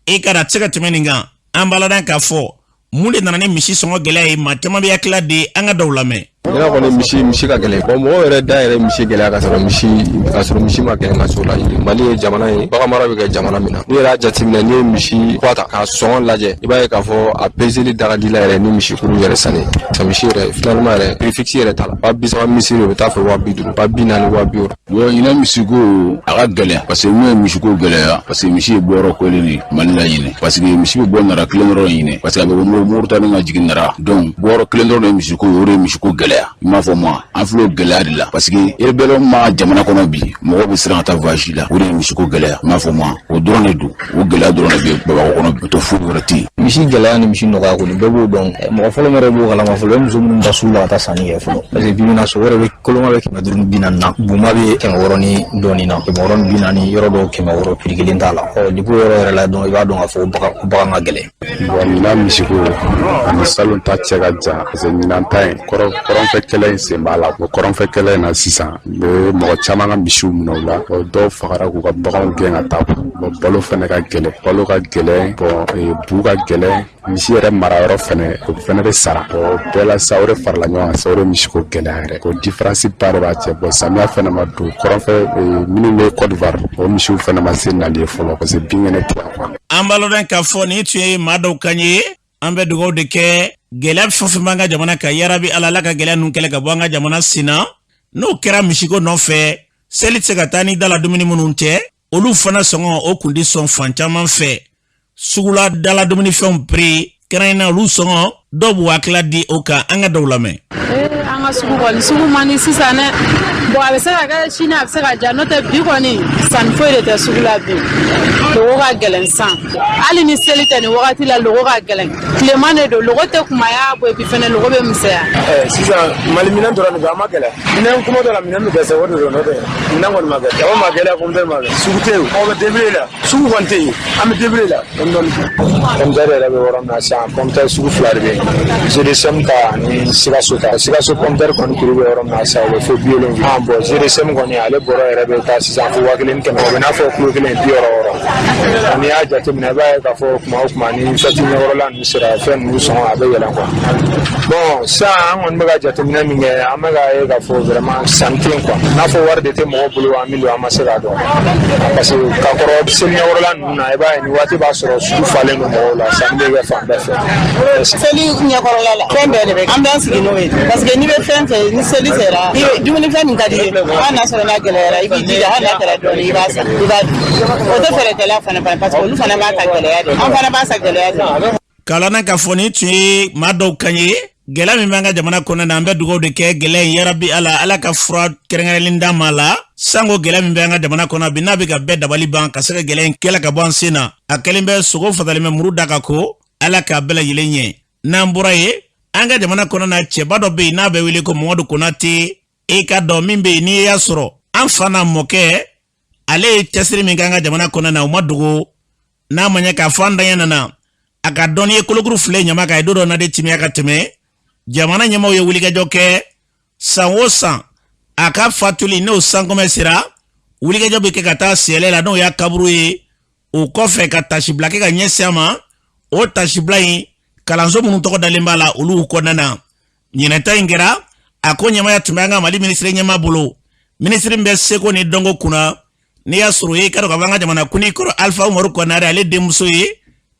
e k'a dɔn a tɛ se ka tɛmɛ nin kan. An b'a ladan k'a fɔ mun de nana ni misi sɔngɔ gɛlɛya ye. Maa caman bɛ hakilila di, an ka dɔw lamɛn. Ɲinan kɔni, misi ka gɛlɛn. Bon, mɔgɔw yɛrɛ da yɛrɛ misi gɛlɛya ka sɔrɔ misi ma gɛlɛn ka so la. Mali ye jamana ye, bagan mara bɛ kɛ jamana min na. N'i yɛrɛ y'a jateminɛ, n'i ye misi kɔ ta k'a sɔngɔ lajɛ, i b'a ye k'a fɔ a peseli da ka di la yɛrɛ ni misi kuru yɛrɛ sanni. Sa misi yɛrɛ, finalement yɛrɛ, prix fixe yɛrɛ t'a la. 30.000 misi, o bɛ taa fɛ 50.000, 40.000, 60.000. Bon, ɲinan misiko a ka gɛlɛn, parce que mun ye misiko gɛlɛya? Parce que misi ye bɔyɔrɔ kelen de Mali la ɲinɛ, parce que misi bɛ bɔ Nara kelen dɔrɔn ɲinɛ, parce que a bɛ bɔ Moritani ka jigin Nara. Donc bɔyɔrɔ kelen dɔrɔn de ye misiko ye, o de ye misiko gɛlɛya. I m'a fɔ ma, an filɛ o gɛlɛya de la, parce que rébellion ma jamana kɔnɔ bi, mɔgɔw bɛ siran ka taa voyage la, o de ye misiko gɛlɛya. I m'a fɔ ma, o dɔrɔn de don, o gɛlɛya dɔrɔn de bɛ Bamakɔ kɔnɔ, o tɛ foyi wɛrɛ tɛ yen. Misi gɛlɛya ni misi nɔgɔya kɔni, bɛɛ b'o dɔn. Mɔgɔ fɔlɔ min yɛrɛ b'o kalama fɔlɔ, o ye muso minnu ta sugu la ka taa sanni kɛ fɔlɔ, parce que bi bi in na, sogo yɛrɛ bɛ koloma bɛ 540 na, bunma bɛ 600 ni dɔɔnin na, 640, yɔrɔ dɔw 600, prix kelen t'a la. Ɔ, depuis o yɔrɔ yɛrɛ la dɔrɔn, i b'a dɔn k'a fɔ ko bagan ka gɛlɛn. Bon, ɲinan misiko ani salon ta cɛ ka jan, parce que ɲinan ta in, kɔrɔnfɛ kɛlɛ in sen b'a la. O kɔrɔnfɛ kɛlɛ in na sisan, u bɛ mɔgɔ caman ka misiw minɛ u la. Bon, dɔw fagara k'u ka baganw gɛn ka taa. Bon, balo fɛnɛ ka gɛlɛn, balo ka gɛlɛn. Bon, bu ka gɛlɛn, misi yɛrɛ marayɔrɔ fɛnɛ, o fɛnɛ bɛ sara. Bon, bɛɛ la sa, o de farala ɲɔgɔn kan sa, o de misiko gɛlɛya yɛrɛ. O différence ba de b'a cɛ. Bon, samiya fɛnɛ ma don, kɔrɔnfɛ minnu bɛ Côte d'Ivoire, o misiw fɛnɛ ma se nali ye fɔlɔ, parce que binkɛnɛ tɛ yan quoi. An b'a lɔn k'a fɔ nin tun ye maa dɔw kan ye. An bɛ dugawu de kɛ, gɛlɛya fɛn fɛn b'an ka jamana kan, yarabi Ala, Ala ka gɛlɛya ninnu kɛlɛ ka bɔ an ka jamana sen na. N'o kɛra, misiko nɔfɛ, seli tɛ se ka taa ni da la dumuni minnu tɛ, olu fana sɔngɔ o kun tɛ sɔn fan caman fɛ. Sugula dala dumunifɛnw prix kɛrɛnkɛrɛnnenya, olu sɔngɔ. Dɔw b'u hakilila di o kan, an ka dɔw lamɛn. An ka sugu kɔni, sugu man di sisan dɛ. Bon, a bɛ se ka kɛ sini a bɛ se ka diya, n'o tɛ bi kɔni sanni foyi de tɛ sugu la bi. Logo ka gɛlɛn sisan, hali ni seli tɛ nin wagati la, logo ka gɛlɛn. Tilema de don, logo tɛ kunbaya bɔ, bi fɛnɛ logo bɛ misɛnya. Sisan Mali minɛn dɔrɔn de bɛ, a ma gɛlɛn. Minɛn kuma dɔ la, minɛn bɛ dɛsɛ, o de don, n'o tɛ minɛn kɔni ma gɛlɛn. Jaba ma gɛlɛn, pomme de terre ma gɛlɛn. Sugu tɛ yen, aw bɛ débrouiller la, sugu kɔni tɛ yen, an bɛ débrouiller la dɔɔni dɔɔni. Pomme de terre yɛrɛ bɛ yɔrɔ min na sisan, pomme de terre sugu fila de bɛ yen, GDCM ta ani Sikaso ta. Sikaso pomme de terre kɔni prix bɛ yɔrɔ min na sisan, o bɛ fo 70. Ah bon, GDCM kɔni, ale bɔrɔ yɛrɛ bɛ taa sisan fo 1100, o bɛ n'a fɔ kilo kelen 66. N'i y'a jateminɛ, i b'a ye k'a fɔ kuma o kuma ni fɛti ɲɛkɔrɔla ninnu sera, fɛn ninnu sɔngɔ a bɛ yɛlɛn quoi. Bon, sisan an kɔni bɛ ka jateminɛ min kɛ, an bɛ k'a ye k'a fɔ vraiment sanni tɛ yen quoi. N'a fɔ wari de tɛ mɔgɔw bolo, an min don, an ma se k'a dɔn, parce que ka kɔrɔ seli ɲɛkɔrɔla ninnu na, i b'a ye nin waati b'a sɔrɔ sugu falen don mɔgɔw la, sanni bɛ kɛ fan bɛɛ fɛ. Seli ɲɛkɔrɔla la, fɛn bɛɛ de bɛ, an b'an sigi n'o ye, parce que n'i bɛ fɛn fɛ, ni seli sera, i bɛ dumunifɛn min ka di i ye, hali n'a sɔrɔ n'a gɛlɛyara, i b'i jija, hali n'a kɛra dɔɔni, i b'a san, i b'a dun. O tɛ fɛɛrɛkɛla fana fana, parce que olu fana b'a ta gɛlɛya de, an fana b'a san gɛlɛya de. Kalanna k'a fɔ nin tun ye maa dɔw kan ye. Gɛlɛya min b'an ka jamana kɔnɔ na, an bɛ dugawu de kɛ gɛlɛya in, yarabi Ala, Ala ka fura kɛrɛnkɛrɛnlen d'an ma la sanko gɛlɛya min bɛ an ka jamana kɔnɔ bi, n'a bɛ ka bɛɛ dabali ban, ka se ka gɛlɛya in kɛlɛ ka bɔ an sen na. A kɛlen bɛ sogo fasalen bɛ muru da ka ko, Ala k'a bɛɛ lajɛlen ɲɛ. N'an bɔra yen, an ka jamana kɔnɔ na, cɛba dɔ bɛ yen n'a bɛ wele ko Mamadu Konate. E ka dɔn min bɛ yen, n'i y'a sɔrɔ an fa n'a mɔkɛ, ale ye cɛsiri min kɛ an ka jamana kɔnɔ na, o ma dogo. N'a ma ɲɛ k'a fɔ an daɲɛ nana a ka dɔnni ye kolokuru fila ɲama kan, ye don dɔ na de timiya ka tɛmɛ. Jamana ɲɛmaaw ye wulikajɔ kɛ san o san, a ka fatuli n'o sankɔmɛ sera, wulikajɔ bɛ kɛ ka taa sɛlɛ la, n'o y'a kaburu ye. O kɔfɛ ka tasibila kɛ ka ɲɛsin a ma. O tasibila in, kalanso minnu tɔgɔ dalen b'a la, olu kɔnɔna na, ɲinɛta in kɛra a ko ɲɛmaaya tun bɛ an ka Mali minisiri ɲɛmaa bolo, minisiri min bɛ seko ni dɔnko kunna. N'i y'a sɔrɔ i ka dɔn k'a fɔ an ka jamana kuntigi kɔrɔ Alifa Umaru Konare, ale denmuso ye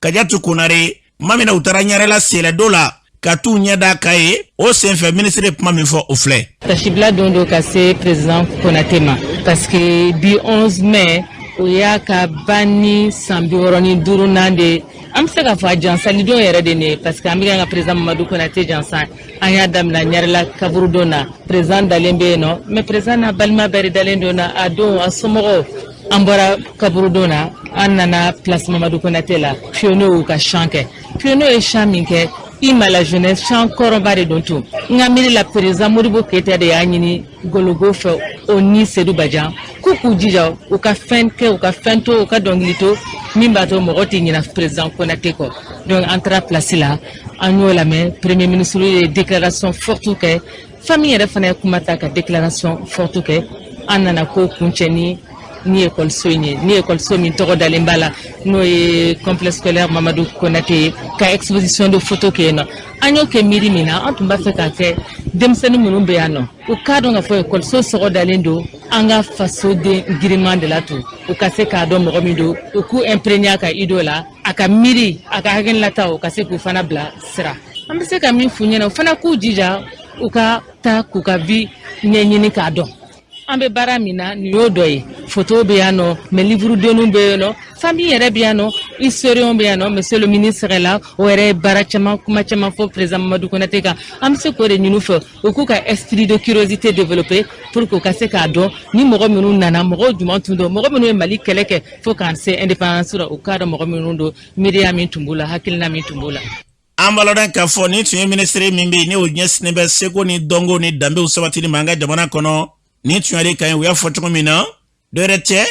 Kajatu Konare, tuma min na u taara Ɲarela sɛlɛdo la ka t'u ɲɛ da kan ye, o senfɛ minisiri ye kuma min fɔ, o filɛ. Tasibila don don ka se président Konate ma, parce que bi 11 mai, o y'a ka banni san 65nan de. An bɛ se k'a fɔ a jansalidon yɛrɛ de nin ye, parce que an bɛ ka président Mamadu Konate jansa. An y'a daminɛ Ɲarela kaburudon na, président dalen bɛ yen nɔ, mais président n'a balima bɛɛ de dalen don na a don, a somɔgɔw. An bɔra kaburudon na, an nana place Mamadu Konate la, pionniers y'u ka chant kɛ. Pionniers ye chant min kɛ, Hymne à la jeunesse, chant kɔrɔba de don tun. N ka miiri la, président Modibo Keyita de y'a ɲini Gologo fɛ, o ni Sedu Bajan, k'u k'u jija u ka fɛn kɛ, u ka fɛn to, u ka dɔnkili to min b'a to mɔgɔ tɛ ɲinɛ président Konate kɔ. Donc an taara place la, an y'o lamɛn. Premier ministre ye déclaration forte kɛ, famille yɛrɛ fana ye kuma ta ka déclaration forte kɛ. An nana ko kuncɛ ni ekɔliso in ye, ni ekɔliso min tɔgɔ dalen b'a la, n'o ye complexe scolaire Mamadu Konate ye, ka exposition de photo kɛ yen nɔ. An y'o kɛ miiri min na, an tun b'a fɛ k'a kɛ denmisɛnnin minnu bɛ yan nɔ, u k'a dɔn k'a fɔ ekɔliso sɔgɔ dalen don an ka fasoden giriman de la tun, u ka se k'a dɔn mɔgɔ min don, u k'u imprégner a ka idée la, a ka miiri, a ka hakilinata, u ka se k'u fana bila sira. An bɛ se ka min f'u ɲɛna, u fana k'u jija u ka taa k'u ka vie ɲɛɲini k'a dɔn. An bɛ baara min na, nin y'o dɔ ye. Photo bɛ yan nɔ, mais livre denninw bɛ yen nɔ, famille yɛrɛ bɛ yan nɔ, historien bɛ yan nɔ. Monsieur le ministre yɛrɛ la, o yɛrɛ ye baara caman, kuma caman fɔ président Mamadu Konate kan. An bɛ se k'o de ɲini u fɛ, u k'u ka esprit de curiosité développer pour que u ka se k'a dɔn ni mɔgɔ minnu nana, mɔgɔw jumɛn tun don, mɔgɔ minnu ye Mali kɛlɛ kɛ fo k'an se indépendance la, u k'a dɔn mɔgɔ minnu don, miiriya min tun b'u la, hakilina min tun b'u la. An b'a lɔn k'a fɔ nin tun ye minisiri min bɛ yen, ni o ɲɛsinnen bɛ seko ni dɔnko ni danbew sabatili ma an ka jamana kɔnɔ. Nin tun y'ale kan ye. U y'a fɔ cogo min na, dɔwɛrɛ tɛ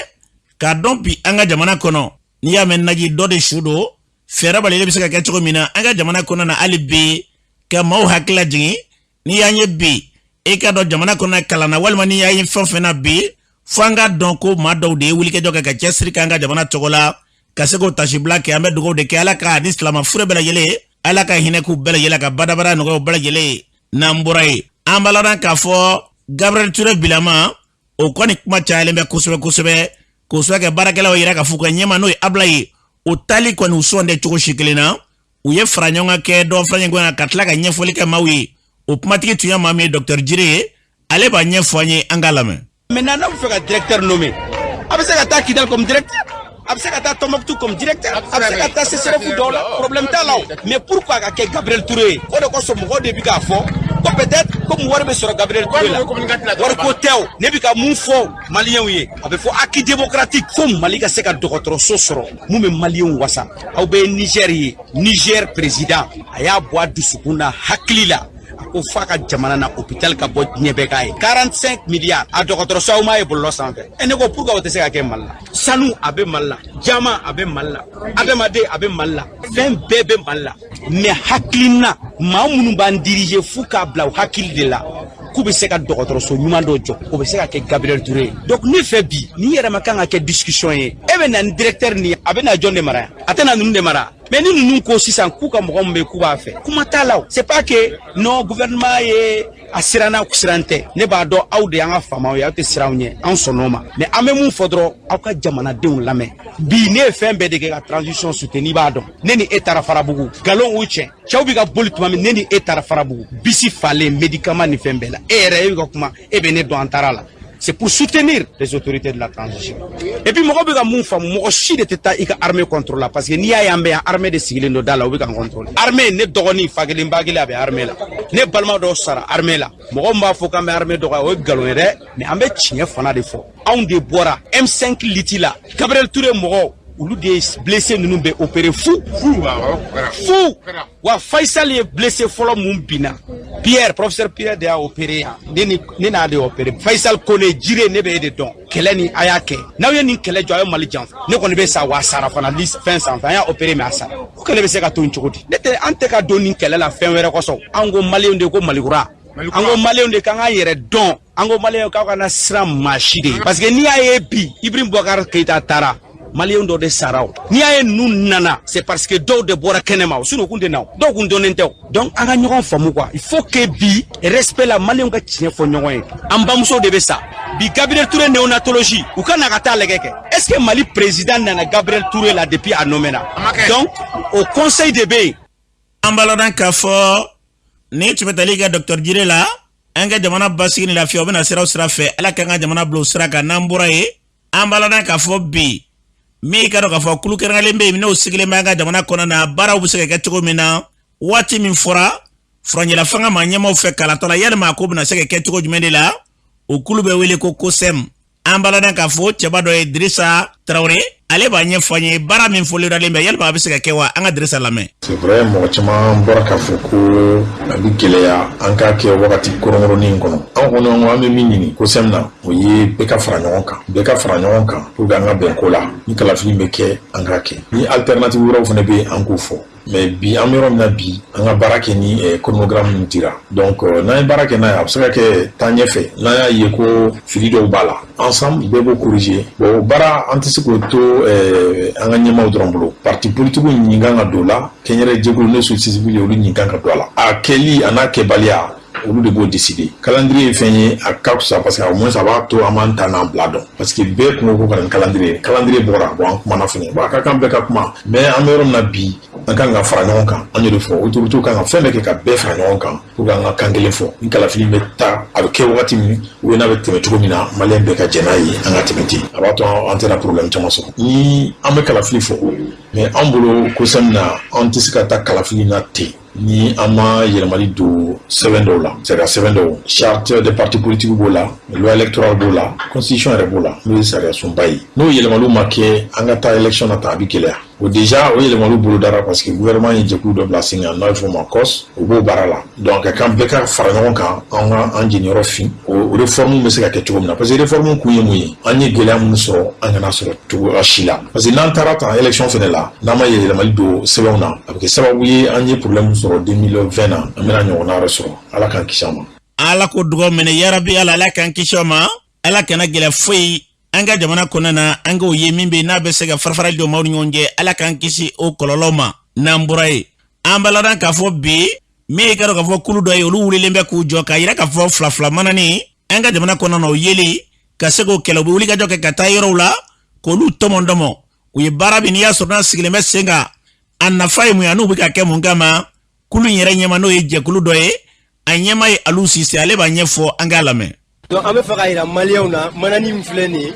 k'a dɔn bi an ka jamana kɔnɔ, n'i y'a mɛn naji dɔ de su don, fɛɛrɛ balili bɛ se ka kɛ cogo min na an ka jamana kɔnɔ na, hali bi ka maaw hakili lajigin. N'i y'an ye bi, e ka dɔn jamana kɔnɔ kalan na, walima n'i y'a ye fɛn o fɛn na bi, fo an ka dɔn ko maa dɔw de ye wulikajɔ kɛ ka cɛsiri k'an ka jamana tɔgɔ la, ka se k'o tasibila kɛ. An bɛ dugawu de kɛ, Ala ka ni silama fure bɛɛ lajɛlen, Ala ka hinɛ k'u bɛɛ lajɛlen, ka badabada nɔgɔya u bɛɛ lajɛlen ye. N'an bɔra yen, an b'a ladɔn k'a fɔ Gabriel Ture bilama, o kɔni kuma cayalen bɛ kosɛbɛ kosɛbɛ, k'o sababu kɛ baarakɛlaw yɛrɛ ka f'u ka ɲɛma, n'o ye Abulayi ye, o taali kɔni u sɔn tɛ cogo si kelen na. U ye fara ɲɔgɔn kan kɛ dɔ fara ɲɔgɔn kan ka tila ka ɲɛfɔli kɛ maaw ye. O kumatigi tun ye maa min ye, Docteur Jire ye, ale b'a ɲɛfɔ an ye, an k'a lamɛn. Maintenant, n'aw bɛ fɛ ka directeur nommer, a bɛ se ka taa Kidal comme directeur. A bɛ se ka taa Tombouctou comme directeur, a bɛ se ka taa CSRéf dɔw la, problème t'a la o. Mais pourquoi ka kɛ Gabriel Touré ye? O de kosɔn mɔgɔw de bɛ k'a fɔ ko peut-être comme wari bɛ sɔrɔ Gabriel Touré la. Wari ko tɛ o. Ne bɛ ka mun fɔ maliyɛnw ye, a bɛ fɔ acquis démocratique, fo Mali ka se ka dɔgɔtɔrɔso sɔrɔ mun bɛ maliyɛnw wasa. Aw bɛ Niger ye, Niger président a y'a bɔ a dusukun na, hakili la, a ko f'a ka jamana na hôpital ka bɔ diɲɛ bɛɛ k'a ye, 45 milliards a dɔgɔtɔrɔso. Aw m'a ye bɔlɔlɔ sanfɛ. Ɛ, ne ko pourquoi o tɛ se ka kɛ Mali la? Sanu a bɛ Mali la, jama a bɛ Mali la, adamaden a bɛ Mali la, fɛn bɛɛ bɛ Mali la. Mais hakilina maa minnu b'an diriger, f'u k'a bila u hakili de la k'u bɛ se ka dɔgɔtɔrɔso ɲuman dɔ jɔ, o bɛ se ka kɛ Gabriel Touré ye. Donc ne fɛ bi, nin yɛrɛ ma kan ka kɛ discussion ye. E bɛ na ni directeur nin ye, a bɛ na jɔn de mara yan? A tɛ na ninnu de mara. Mais ni ninnu ko sisan k'u ka mɔgɔ min bɛ k'u b'a fɛ, kuma t'a la o. C'est pas que non, gouvernement ye a siranna, siran tɛ. Ne b'a dɔn aw de y'an ka faamaw ye, aw tɛ siran anw ɲɛ, an sɔnn'o ma. Mais an bɛ mun fɔ dɔrɔn, aw ka jamanadenw lamɛn. Bi ne ye fɛn bɛɛ de kɛ ka transition soutenir. I b'a dɔn, ne ni e taara Farabugu, nkalon u tiɲɛ, cɛw bɛ ka boli tuma min, ne ni e taara Farabugu, bisi falen, médicament ni fɛn bɛɛ la. E yɛrɛ, e bɛ ka kuma, e bɛ ne dɔn, an taara la. C'est pour soutenir les autorités de la transition. Et puis mɔgɔ bɛ ka mun faamu, mɔgɔ si de tɛ taa i ka armée contre la, parce que n'i y'a ye an bɛ yan, armée de sigilen don da la, u bɛ k'an contrôler. Armée, ne dɔgɔnin fa kelen ba kelen a bɛ armée la, ne balima dɔw sara armée la. Mɔgɔ min b'a fɔ k'an bɛ armée dɔgɔya, o ye nkalon ye dɛ. Mais an bɛ tiɲɛ fana de fɔ. Anw de bɔra M5 lutte la, Gabriel Touré mɔgɔw, olu de ye blessé ninnu bɛ opérer fu fu. Wa Faisal ye blessé fɔlɔ mun binna, Pierre, professeur Pierre de y'a opéré yan. Ne ni ne n'a de opéré. Faisal Kone Jire, ne bɛ e de dɔn. Kɛlɛ ni a y'a kɛ, n'aw ye nin kɛlɛ jɔ, a ye Mali janfa. Ne kɔni bɛ sa wa, a sara fana fɛn sanfɛ. An y'a opéré, mais a sara. O kɛlɛ bɛ se ka to yen cogo di? Ne tɛ, an tɛ ka don nin kɛlɛ la fɛn wɛrɛ kosɔn. An ko maliyɛnw de ko Malikura, an ko maliyɛnw de k'an k'an yɛrɛ dɔn, an ko maliyɛnw k'aw kana siran maa si de ye, parce que n'i y'a ye bi Ibrahim Boubacar Keïta taara, maliyɛn dɔ de sara o. N'i y'a ye ninnu nana, c'est parce que dɔw de bɔra kɛnɛma o, sinon kun tɛ na o, dɔw kun dɔnnen tɛ o. Donc an ka ɲɔgɔn faamu quoi. Il faut que bi respect la, maliyɛnw ka tiɲɛ fɔ ɲɔgɔn ye. An bamuso de bɛ sa bi. Gabriel Touré néonatologie, u ka na ka taa lajɛ kɛ, est ce que Mali président nana Gabriel Touré la depuis a nommé na? Donc o conseil de bɛ yen. An b'a lɔn k'a fɔ ni tun bɛ tali kɛ docteur Jire la, an ka jamana basigi ni lafiya, o bɛna siraw sira fɛ. Ala k'an ka jamana bila o sira kan. N'an bɔra yen, an b'a lɔn k'a fɔ bi, min ka dɔn k'a fɔ kulu kɛrɛnkɛrɛnlen bɛ yen, n'o sigilen bɛ an ka jamana kɔnɔ na, baaraw bɛ se ka kɛ cogo min na waati min fɔra furancɛla fanga ma ɲɛmaaw fɛ kalatɔ la, yalima a ko bɛna se ka kɛ cogo jumɛn de la? O kulu bɛ wele ko COSEM. An b'a lɔn k'a fɔ cɛba dɔ ye Dirisa Tarawele, ale b'a ɲɛfɔ an ye baara min fɔlidalen bɛ, yalima a bɛ se ka kɛ wa? An ka Dirisa lamɛn. C'est vrai, mɔgɔ caman bɔra k'a fɔ ko a bɛ gɛlɛya an k'a kɛ wagati kɔrɔnkɔrɔnin in kɔnɔ. An kɔni ko an bɛ min ɲini COSEM na, o ye bɛɛ ka fara ɲɔgɔn kan, bɛɛ ka fara ɲɔgɔn kan pour que an ka bɛn ko la. Ni kalafili bɛ kɛ, an k'a kɛ. Ni alternative wɛrɛw fana bɛ yen, an k'o fɔ. Mais bi, an bɛ yɔrɔ min na bi, an ka baara kɛ ni chronogramme min dira. Donc n'an ye baara kɛ n'a ye, a bɛ se ka kɛ taa ɲɛfɛ, n'an y'a ye ko fili dɔw b'a la, ensemble bɛɛ b'o corriger. Bon, o baara, an tɛ se k'o to an ka ɲɛmaaw dɔrɔn bolo. Parti politique ɲin kan ka don o la, kɛnyɛrɛ jɛkulu n'o société civile ye, olu ɲin kan ka don a la. A kɛli a n'a kɛbaliya, olu de b'o décider. Calendrier ye fɛn ye, a ka fisa, parce que au moins a b'a to an b'an ta n'an bila dɔn, parce que bɛɛ kun ko ka na ni calendrier. Calendrier bɔra, bon, an kumana fɛnɛ. Bon, a ka kan bɛɛ ka kuma. Mais an bɛ yɔrɔ min na bi, an kan ka fara ɲɔgɔn kan. An y'o de fɔ, autorités kan ka fɛn bɛɛ kɛ ka bɛɛ fara ɲɔgɔn kan pour que an ka kan kelen fɔ. Ni kalafili bɛ taa, a bɛ kɛ wagati min ou n'a bɛ tɛmɛ cogo min na, maliyɛn bɛɛ ka jɛn n'a ye, an ka tɛmɛ ten. A b'a to an tɛna problème caman sɔrɔ. Ni an bɛ kalafili fɔ, mais an bolo COSEM na, an tɛ se ka taa kalafili na ten ni an ma yɛlɛmali don sɛbɛn dɔw la, sariya sɛbɛn dɔw, charte des partis politiques b'o la, loi électorale b'o la, constitution yɛrɛ b'o la, n'o ye sariya sunba ye. N'o yɛlɛmaliw ma kɛ, an ka taa élection na tan, a bɛ gɛlɛya. O déjà, o yɛlɛmaliw bolodara, parce que gouvernement ye jɛkulu dɔ bila sen kan, n'a bɛ fɔ o ma COS, o b'o baara la. Donc ka kan bɛɛ ka fara ɲɔgɔn kan, an ka an jeniyɔrɔ fin o réforme bɛ se ka kɛ cogo min na, parce que réforme kun ye mun ye? An ye gɛlɛya minnu sɔrɔ, an kana sɔrɔ cogoya si la, parce que n'an taara tan élection fɛnɛ la, n'an ma yɛlɛmali don sɛbɛnw na, a bɛ kɛ sababu ye an ye problème sɔrɔ 2020 na, an bɛna ɲɔgɔnna wɛrɛ sɔrɔ. Ala k'an kisi a ma. Ala ko dugawu minɛ yarabi. Ala, ala k'an kisi o ma. Ala kana gɛlɛya foyi an ka jamana kɔnɔna na, an k'o ye min bɛ n'a bɛ se ka farafarali don maaw ni ɲɔgɔn cɛ. Ala k'an kisi o kɔlɔlɔ ma. N'an bɔra yen, an b'a ladɔn k'a fɔ bi, min ye ka dɔn k'a fɔ kulu dɔ ye, olu wulilen bɛ k'u jɔ k'a yira k'a fɔ fila fila manani an ka jamana kɔnɔna na, o yeli ka se k'o kɛlɛ. U bɛ wulikajɔ kɛ ka taa yɔrɔw la k'olu tɔmɔ tɔmɔ. U ye baara min, n'i y'a sɔrɔ n'a sigilen bɛ sen kan, a nafa ye mun ye, n'u bɛ ka kɛ mun kama? Kulu in yɛrɛ ɲɛma, n'o ye jɛkulu dɔ ye, a ɲɛma ye Alu Sise, ale b'a ɲɛfɔ, an k'a lamɛn. Donc an bɛ fɛ k'a yira maliyɛnw na, manani min filɛ nin ye,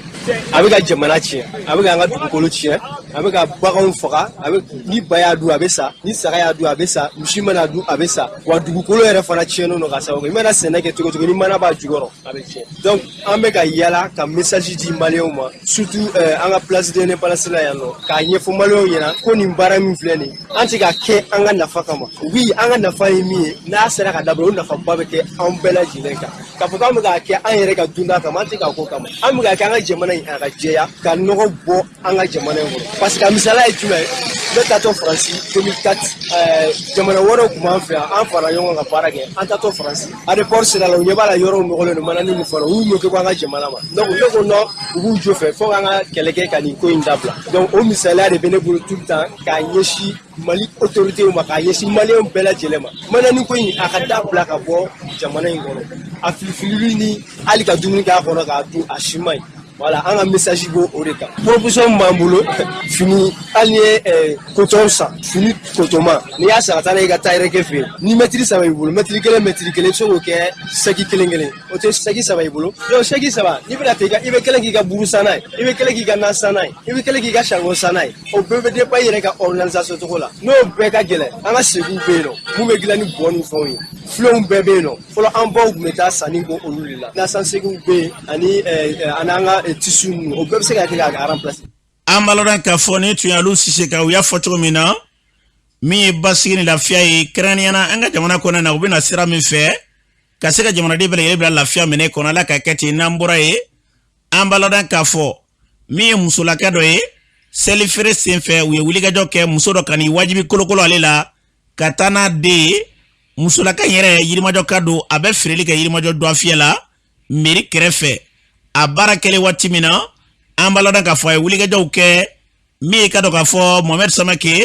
a bɛ ka jamana tiɲɛ, a bɛ ka an ka dugukolo tiɲɛ, a bɛ ka baganw faga. A bɛ ni ba y'a dun, a bɛ sa, ni saga y'a dun, a bɛ sa, misi mana dun, a bɛ sa. Wa dugukolo yɛrɛ fana tiɲɛnen don ka sababu kɛ i mana sɛnɛ kɛ cogo cogo, ni mana b'a jukɔrɔ, a bɛ tiɲɛ. Donc an bɛ ka yala ka message di maliyɛnw ma, surtout an ka place de l'indépendance la yan nɔ, k'a ɲɛfɔ maliyɛnw ɲɛna ko nin baara min filɛ nin ye, an tɛ ka kɛ an ka nafa kama. Oui, an ka nafa ye min ye, n'a sera ka dabila, o nafaba bɛ kɛ anw bɛɛ lajɛlen kan. K'a fɔ k'an bɛ k'a kɛ an yɛrɛ ka dunda kama, an tɛ k'a ko kama, an bɛ k'a kɛ an ka jamana in a ka jɛya, ka nɔgɔ bɔ an ka jamana in kɔnɔ. Parce que a misaliya ye jumɛn ye? Ne taatɔ Faransi 2004, jamana wɛrɛw tun b'an fɛ yan, an fara ɲɔgɔn kan ka baara kɛ. An taatɔ Faransi, aéroport sira la, u ɲɛ b'a la yɔrɔw nɔgɔlen don, manani ni fɛnw, u y'u moquer ko an ka jamana ma. Donc ne ko non, u b'u jo fɛ fo k'an ka kɛlɛ kɛ ka nin ko in dabila. Donc o misaliya de bɛ ne bolo tout le temps k'a ɲɛsin Mali autorités ma, k'a ɲɛsin maliyɛnw bɛɛ lajɛlen ma. Manani ko in, a ka dabila ka bɔ jamana in kɔnɔ. A filifilili ni hali ka dumuni k'a kɔnɔ k'a dun, a si man ɲi. Voilà, an ka message b'o o de kan. Proposition min b'an bolo, fini, hali ni ye coton san, fini cotonma, n'i y'a san ka taa n'a ye i ka tailleur fɛ yen, ni mɛtiri 3 b'i bolo, mɛtiri kelen, mɛtiri kelen, i bɛ se k'o kɛ sɛki kelen kelen, o tɛ sɛki 3 y'i bolo. Donc sɛki 3, n'i bɛna taa i bɛ kelen k'i ka buru san n'a ye, i bɛ kelen k'i ka na san n'a ye, i bɛ kelen k'i ka charbon san n'a ye. O bɛɛ bɛ dépend i yɛrɛ ka organisation cogo la. N'o bɛɛ ka gɛlɛn, an ka segiw bɛ yen nɔ, mun bɛ dilan ni bɔn ni fɛnw ye, filenw bɛɛ bɛ yen nɔ. Fɔlɔ, an baw tun bɛ taa sanni kɛ olu de la. Nasan segiw bɛ yen ani an ka tissu ninnu, o bɛɛ bɛ se ka kɛ k'a remplacer. An b'a lɔn k'a fɔ nin tun y'alu Sise ka u y'a fɔ cogo min na, min ye basigi ni lafiya ye, kɛrɛnkɛrɛnnenya na an ka jamana kɔnɔ na, u bɛna sira min fɛ ka se ka jamanaden bɛɛ lajɛlen bila lafiya minɛ kɔnɔ, Ala ka kɛ ten. N'an bɔra yen, an b'a lɔn k'a fɔ min ye musolaka dɔ ye, selifeere senfɛ, u ye wulikajɔ kɛ, muso dɔ ka n'i wajibi kolokolo ale la ka taa n'a den ye. Musolaka in yɛrɛ Yirimajɔ ka don, a bɛ feereli kɛ Yirimajɔ dɔfiyɛ la, mairie kɛrɛfɛ. A baara kɛlen waati min na, an b'a lɔn k'a fɔ a ye wulikajɔw kɛ. Min ye ka dɔn k'a fɔ Mohamed Samake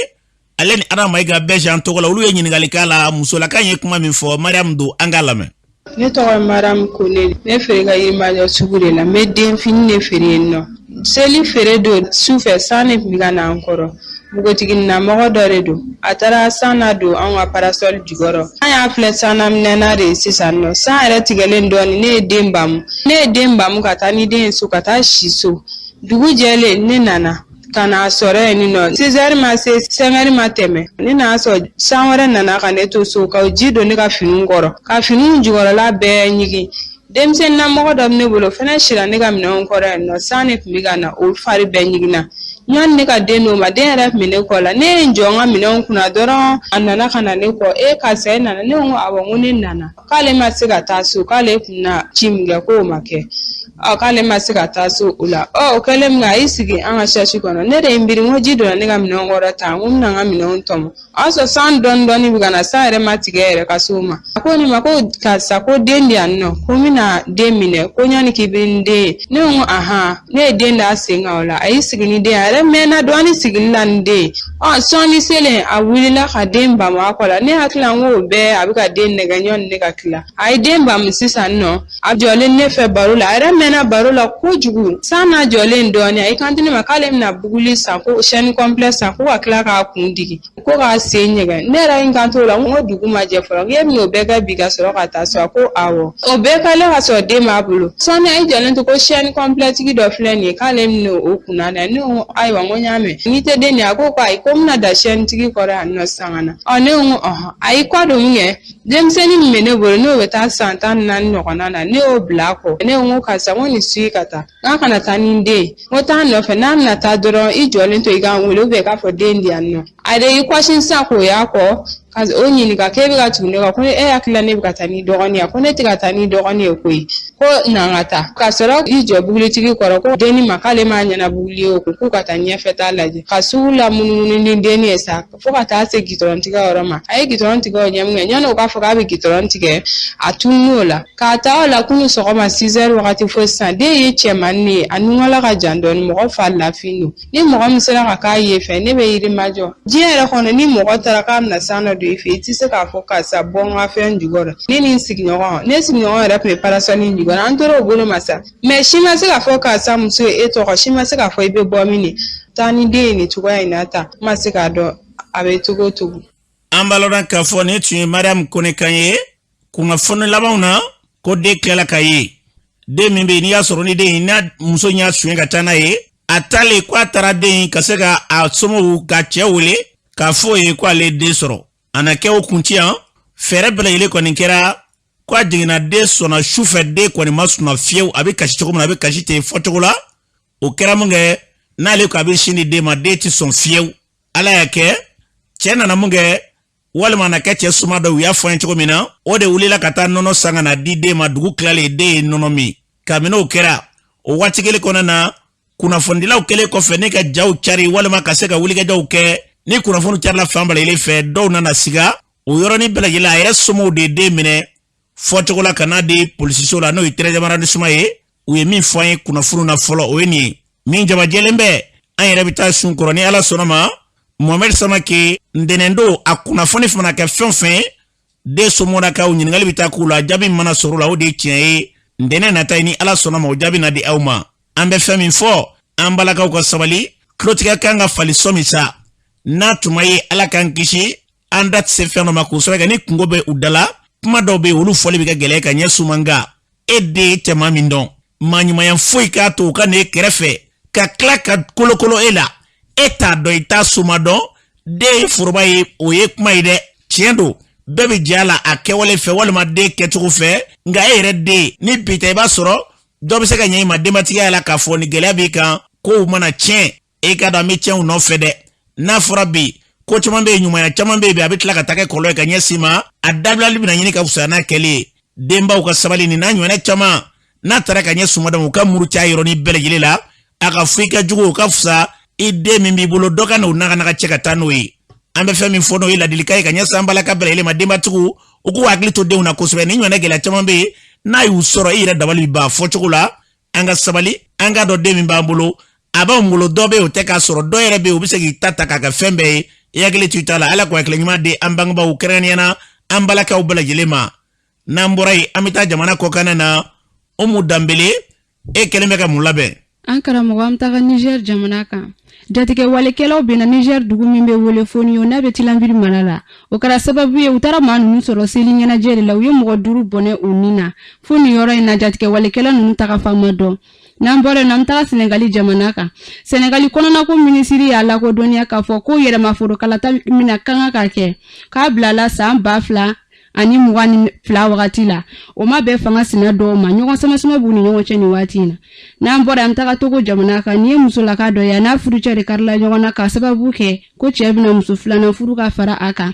ale ni Adama Mayiga bɛɛ jan tɔgɔ la, olu ye ɲininkali k'a la. Musolaka in ye kuma min fɔ, Mariam don, an k'a lamɛn. Ne tɔgɔ ye Mariam Kone, ne feere ka Yirimajɔ sugu de la. N bɛ denfini de feere yen nɔ. Seli feere don su fɛ, san de tun bɛ ka na an kɔrɔ. Npogotigininamɔgɔ dɔ de don, a taara san na don anw ka parasɔli jukɔrɔ. An y'a filɛ sannaminɛna de ye sisan nɔ, san yɛrɛ tigɛlen dɔɔnin, ne ye den bamu, ne ye den bamu ka taa ni den ye so, ka taa si so. Dugu jɛlen, ne nana ka n'a sɔrɔ yen nɔ. 6 heures ma se, 5 heures ma tɛmɛ, ne n'a sɔrɔ san wɛrɛ nana ka ne to so, ka ji don ne ka finiw kɔrɔ, ka finiw jukɔrɔla bɛɛ ɲigin. Denmisɛnninamɔgɔ dɔ bɛ ne bolo, o fana sira ne ka minɛnw kɔrɔ yen nɔ. San de tun bɛ ka na, o fari bɛɛ ɲiginna. Ɲɔni ne ka den d'o ma, den yɛrɛ tun bɛ ne kɔ la. Ne ye n jɔ n ka minɛnw kunna dɔrɔn, a nana ka na ne kɔ: "E karisa, e nana?" Ne ko: "Awɔ." N ko ne nana. K'ale ma se ka taa so, k'ale tun na ci min kɛ k'o ma kɛ, ɔ k'ale ma se ka taa so o la. Ɔ o kɛlen min kɛ, a y'i sigi an ka sɛsi kɔnɔ. Ne de ye n biri, n ko ji donna ne ka minɛnw kɔrɔ tan, n ko n bɛna n ka minɛnw tɔmɔ. O y'a sɔrɔ san dɔɔni dɔɔni bɛ ka na, san yɛrɛ ma tigɛ yɛrɛ ka s'o ma. A ko ne ma ko: "Karisa," ko "den di yan nɔ, ko n bɛna den minɛ, ko ɲɔni k'i bɛ n den ye." Ne ko: "Ahan." Ne ye den d'a sen kan o la, a y'i sigi ni den ye, a yɛrɛ mɛnna dɔɔni sigili la ni den ye. Ɔ sɔɔni selen, a wulila ka den bamu a kɔ la. Ne hakili la n ko o bɛɛ a bɛ ka den nɛgɛ ɲɔni ne ka tila. A ye den bamu sisan nɔ, a jɔlen ne fɛ baro la, a yɛrɛ mɛnna baro la kojugu. San n'a jɔlen dɔɔni, a y'i kanto ne ma k'ale bɛna buguli san, ko chaîne complet san, ko ka tila k'a kun digi, ko k'a sen ɲɛgɛn. Ne yɛrɛ ye n kanto o la, n ko dugu ma jɛ fɔlɔ, k'e bɛn'o bɛɛ kɛ bi ka sɔrɔ ka taa so? A ko awɔ. O bɛɛ kɛlen ka sɔrɔ den b'a bolo. Sɔɔni a y'i jɔlen to ko chaîne complet tigi dɔ filɛ nin ye, k'ale bɛn'o o kunna dɛ. Ne ko: "Ayiwa." N ko n y'a mɛn, n'i tɛ den nin. A ko ayi, ko n bɛna da chaîne tigi kɔrɔ yan nɔ sisan ka na. Ɔ ne ko ɔhɔn. A y'i kɔ don min kɛ, denmisɛnnin min bɛ ne bolo, n'o bɛ taa san 14 ɲɔgɔnna na, ne y'o bila a kɔ. Ne ko: "Karisa," n ko, "nin suyi ka taa, n k'a kana taa ni n den ye." N ko taa nɔfɛ, n'a bɛna taa dɔrɔn, i jɔlen to i ka n wele, i k'a fɔ den di yan nɔ. A de y'i kɔsi sisan k'o y'a kɔ ka o ɲininka k'e bɛ ka tugu ne kɔ, ko e hakili la ne bɛ ka taa ni dɔgɔnin ye? Ko ne tɛ ka taa ni dɔgɔnin ye koyi, ko na n ka taa. Ka sɔrɔ i jɔ bugulitigi kɔrɔ, ko denni ma k'ale m'a ɲɛna buguli ye o kun, k'u ka taa ɲɛfɛ taa lajɛ, ka sugu la munumunu ni denni ye sa, fo ka taa se gitɔrɔn tigɛ yɔrɔ ma. A ye gitɔrɔn tigɛ o ɲɛ min kɛ, yanni o k'a fɔ k'a bɛ gitɔrɔn tigɛ, a tununn'o la. K'a ta o la kunu sɔgɔma 6 heures wagati fo sisan, den ye cɛmannin de ye, a nunkala ka jan dɔɔni, mɔgɔ fari lafin don. Ni mɔgɔ min sera ka k'a ye fɛ, ne bɛ Yirimajɔ. Diɲɛ yɛrɛ kɔnɔ, ni mɔgɔ taara k'a bɛna san dɔ don i fɛ, i tɛ se k'a fɔ karisa bɔ n ka fɛn jukɔrɔ. Ne ni n sigiɲɔgɔn, ne sigiɲɔgɔn yɛrɛ tun bɛ parasɔli jukɔrɔ, an tora o bolo ma sa, mɛ si ma se k'a fɔ karisa muso ye e tɔgɔ, si ma se k'a fɔ i bɛ bɔ min de taa ni den ye nin cogoya in na ta, n ma se k'a dɔn a bɛ cogo o cogo. An b'a lɔn k'a fɔ nin tun ye Mariam Kone kan ye kunnafoni labanw na, ko den tilala ka ye. Den min bɛ yen n'i y'a sɔrɔ ni den in n'a muso in y'a suɲɛ ka taa n'a ye, a taalen ko a taara den in ka se ka a somɔgɔw ka cɛ wele k'a fɔ o ye ko ale ye den sɔrɔ. A na kɛ o kun ti yan, fɛɛrɛ bɛɛ lajɛlen kɔni kɛra ko a jiginna, den sɔnna su fɛ, den kɔni ma sunɔgɔ fiyewu. A bɛ kasi cogo min na, a bɛ kasi ten fɔcogo la. O kɛra mun kɛ, n'ale ko a bɛ sin di den ma, den tɛ sɔn fiyewu. Ala y'a kɛ cɛ nana mun kɛ, walima na kɛ cɛ soma dɔ, u y'a fɔ an ye cogo min na, o de wulila ka taa nɔnɔ san ka na di den ma. Dugu tilalen, den ye nɔnɔ min. Kabini o kɛra, o waati kelen kɔnɔna na, kunnafonidilaw kɛlen kɔfɛ ne ka jaw cari walima ka se ka wulikajɔw kɛ, ni kunnafoniw carila fan bɛɛ lajɛlen fɛ, dɔw nana siga o yɔrɔnin bɛɛ lajɛlen. A yɛrɛ somɔgɔw de ye den minɛ fɔcogo la ka n'a di polisiso la, n'o ye 13e arrondissement ye. U ye min fɔ an ye kunnafoniw na fɔlɔ, o ye nin ye. Min jabajɛlen bɛ, an yɛrɛ bɛ taa sun kɔrɔ ni Ala sɔnna ma. Mohamɛd Samake, ntɛnɛn don, a kunnafoni mana kɛ fɛn o fɛn ye, den somɔgɔlakaw ɲininkali bɛ taa k'u la, jaabi mana sɔrɔ o la, o de ye tiɲɛ ye. Ntɛnɛn nata ye, ni Ala sɔnna ma, o jaabi na di aw ma. An bɛ fɛn min fɔ, an balakaw ka sabali. Tulotigɛ kan ka fali sɔmi sa n'a tuma ye. Ala k'an kisi, an da tɛ se fɛn dɔ ma k'o sababu kɛ ni kunko bɛ u da la. Kuma dɔw bɛ yen, olu fɔli bɛ kɛ gɛlɛya ka ɲɛ suma. Nka e den tɛ maa min dɔn, maa ɲumanya foyi k'a to o ka n'e kɛrɛfɛ ka tila ka kolokolo e la, e t'a dɔn, i t'a soma dɔn. Den ye foroba ye, o ye kuma ye dɛ. Tiɲɛ don, bɛɛ bɛ jɛ a la a kɛwale fɛ walima den kɛcogo fɛ, nka e yɛrɛ den ni bi tɛ, i b'a sɔrɔ dɔ bɛ se ka ɲɛ i ma denbatigiya la k'a fɔ ni gɛlɛya b'i kan. Kow mana tiɲɛ, e ka dɔn an bɛ tiɲɛ u nɔfɛ dɛ. N'a fɔra bi ko caman bɛ yen, ɲumanya caman bɛ yen bi, a bɛ tila ka taa kɛ kɔlɔlɔ ye ka ɲɛsin ma. A dabilali bɛna ɲini ka fisaya n'a kɛli ye. Denbaw ka sabali, nin n'a ɲɔgɔnna caman n'a taara ka ɲɛ sumada, u ka muru ca yɔrɔnin bɛɛ lajɛlen la. A ka fɔ i ka jugu, o ka fisa i den min b'i bolo, dɔ ka n'o naganaga cɛ ka taa n'o ye. An bɛ fɛn min fɔ, n'o ye ladilikan ye ka ɲɛsin an balaka bɛɛ lajɛlen ma, denbatigiw, u k'u hakili to denw na kosɛbɛ. Nin ɲɔgɔnna gɛlɛya caman bɛ yen, n'a y'u sɔrɔ, i yɛrɛ dabali bɛ ban fɔcogo la. An ka sabali, an k'a dɔn den min b'an bolo, a b'anw bolo. Dɔ bɛ yen, o tɛ k'a sɔrɔ, dɔ yɛrɛ bɛ yen, o bɛ se k'i ta ta k'a kɛ fɛn bɛɛ ye. I hakili to i ta la. Ala k'o hakili ɲuman di an bangebaaw, kɛrɛnkɛrɛnnenya na an balakaw bɛɛ lajɛlen ma. N'an bɔra yen, an bɛ taa jamana kɔkanna na. Umu Danbele, e kɛlen bɛ ka mun labɛn? An karamɔgɔ, an bɛ taga Niger jamana kan. Jatigɛwalekɛlaw binna Niger dugu min bɛ wele Foniyo, n'a bɛ Tilanbiri mara la. O kɛra sababu ye, u taara maa ninnu sɔrɔ seli ɲɛnajɛ de la, u ye mɔgɔ 5 bɔnɛ u ni na. Fo nin yɔrɔ in na, jatigɛwalekɛla ninnu tagafan ma dɔn. N'an bɔra yen, an bɛ taga Senegali jamana kan. Senegali kɔnɔnako minisiri y'a lakodɔnniya k'a fɔ ko yɛrɛmaforo kalata min ka kan ka kɛ, k'a bilala san 2022 wagati la, o ma bɛn fanga sina dɔw ma. Ɲɔgɔn samasama b'u ni ɲɔgɔn cɛ nin waati in na. N'an bɔra, an bɛ taga Togo jamana kan. Nin ye musolaka dɔ ye, a n'a furucɛ de karila ɲɔgɔn na k'a sababu kɛ ko cɛ bɛna muso filanan furu ka fara a kan.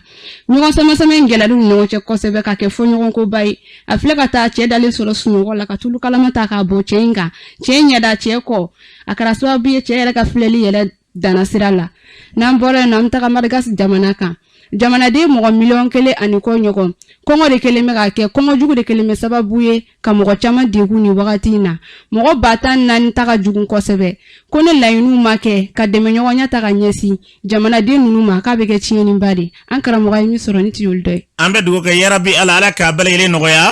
Ɲɔgɔn samasama in gɛlɛyara u ni ɲɔgɔn cɛ kosɛbɛ ka kɛ fɔɲɔgɔnkoba ye. A filɛ ka taa cɛ dalen sɔrɔ sunɔgɔ la, ka tulu kalama ta k'a bɔn cɛ in kan, cɛ in ɲɛda cɛ kɔ. A kɛra sababu ye, cɛ yɛrɛ ka filɛli yɛrɛ danna sira la. N'an bɔra yen nɔ, an bɛ taga Madagascar jamana kan. Jamanaden mɔgɔ miliyɔn 1 ani kɔ ɲɔgɔn, kɔngɔ de kɛlen bɛ ka kɛ, kɔngɔ jugu de kɛlen bɛ sababu ye ka mɔgɔ caman degun nin wagati in na. Mɔgɔ 14,000 ta ka jugu kosɛbɛ. Ko ni laɲiniw ma kɛ ka dɛmɛɲɔgɔnya ta ka ɲɛsin jamanaden ninnu ma, k'a bɛ kɛ tiɲɛniba de. An karamɔgɔ ye min sɔrɔ, ni tiyoli dɔ ye. An bɛ dugawu kɛ, yarabi Ala, Ala k'a bɛɛ lajɛlen nɔgɔya,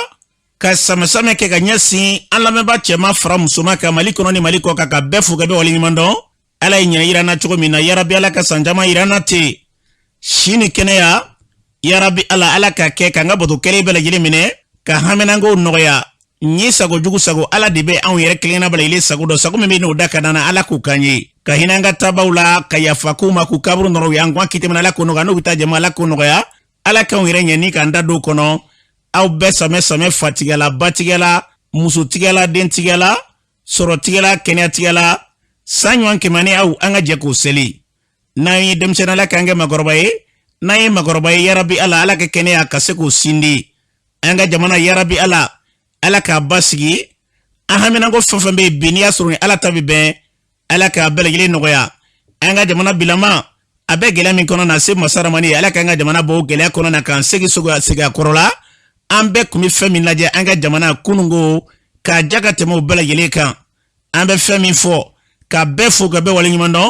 ka samɛsamɛ kɛ ka ɲɛsin an lamɛnbaa cɛman fara musoman kan, Mali kɔnɔ ni Mali kɔ kan, ka bɛɛ fo ka bɛɛ waleɲuman dɔn. Ala ye ɲinɛ yira na cogo min na, yarabi Ala ka san caman yira na ten, si ni kɛnɛya. Yarabi Ala, Ala ka kɛ k'an ka bato kɛlen bɛɛ lajɛlen minɛ, ka haminankow nɔgɔya. Ɲi sago jugu sago, Ala de bɛ anw yɛrɛ kelenna bɛɛ lajɛlen sago dɔn. Sago min bɛ n'o da ka d'an na, Ala k'o k'an ye, ka hinɛ an ka tabaw la, ka yafa k'u ma, k'u kaburu nɔrɔ an k'an kitemina, Ala k'o nɔgɔya. N'u bɛ taa jama, Ala k'o nɔgɔya. Ala k'anw yɛrɛ ɲɛ ni k'an da don kɔnɔ. Aw bɛɛ samɛ samɛ, fatigɛla, batigɛla, musotigɛla, dentigɛla, sɔrɔtigɛla, kɛnɛyatigɛla, san ɲuman kɛmɛ ni aw, an ka jɛ k'o seli. N'an ye denmisɛnnin, Ala k'an kɛ makɔrɔba ye. N'an ye makɔrɔba ye, yarabi Ala, Ala ka kɛnɛya ka se k'o sindi. An ka jamana, yarabi Ala, Ala k'a basigi. An haminanko fɛn fɛn bɛ yen bi, n'i y'a sɔrɔ ni Ala ta bɛ bɛn, Ala k'a bɛɛ lajɛlen nɔgɔya. An ka jamana bilama, a bɛ gɛlɛya min kɔnɔ na, se masaramani ye, Ala k'an ka jamana bɔ gɛlɛya kɔnɔ na, k'an segin segin a kɔrɔ la. An bɛɛ tun bɛ fɛn min lajɛ an ka jamana kununko, k'a ja ka tɛmɛ o bɛɛ lajɛlen kan. An bɛ fɛn min fɔ, ka bɛɛ fo, ka bɛɛ waleɲuman dɔn.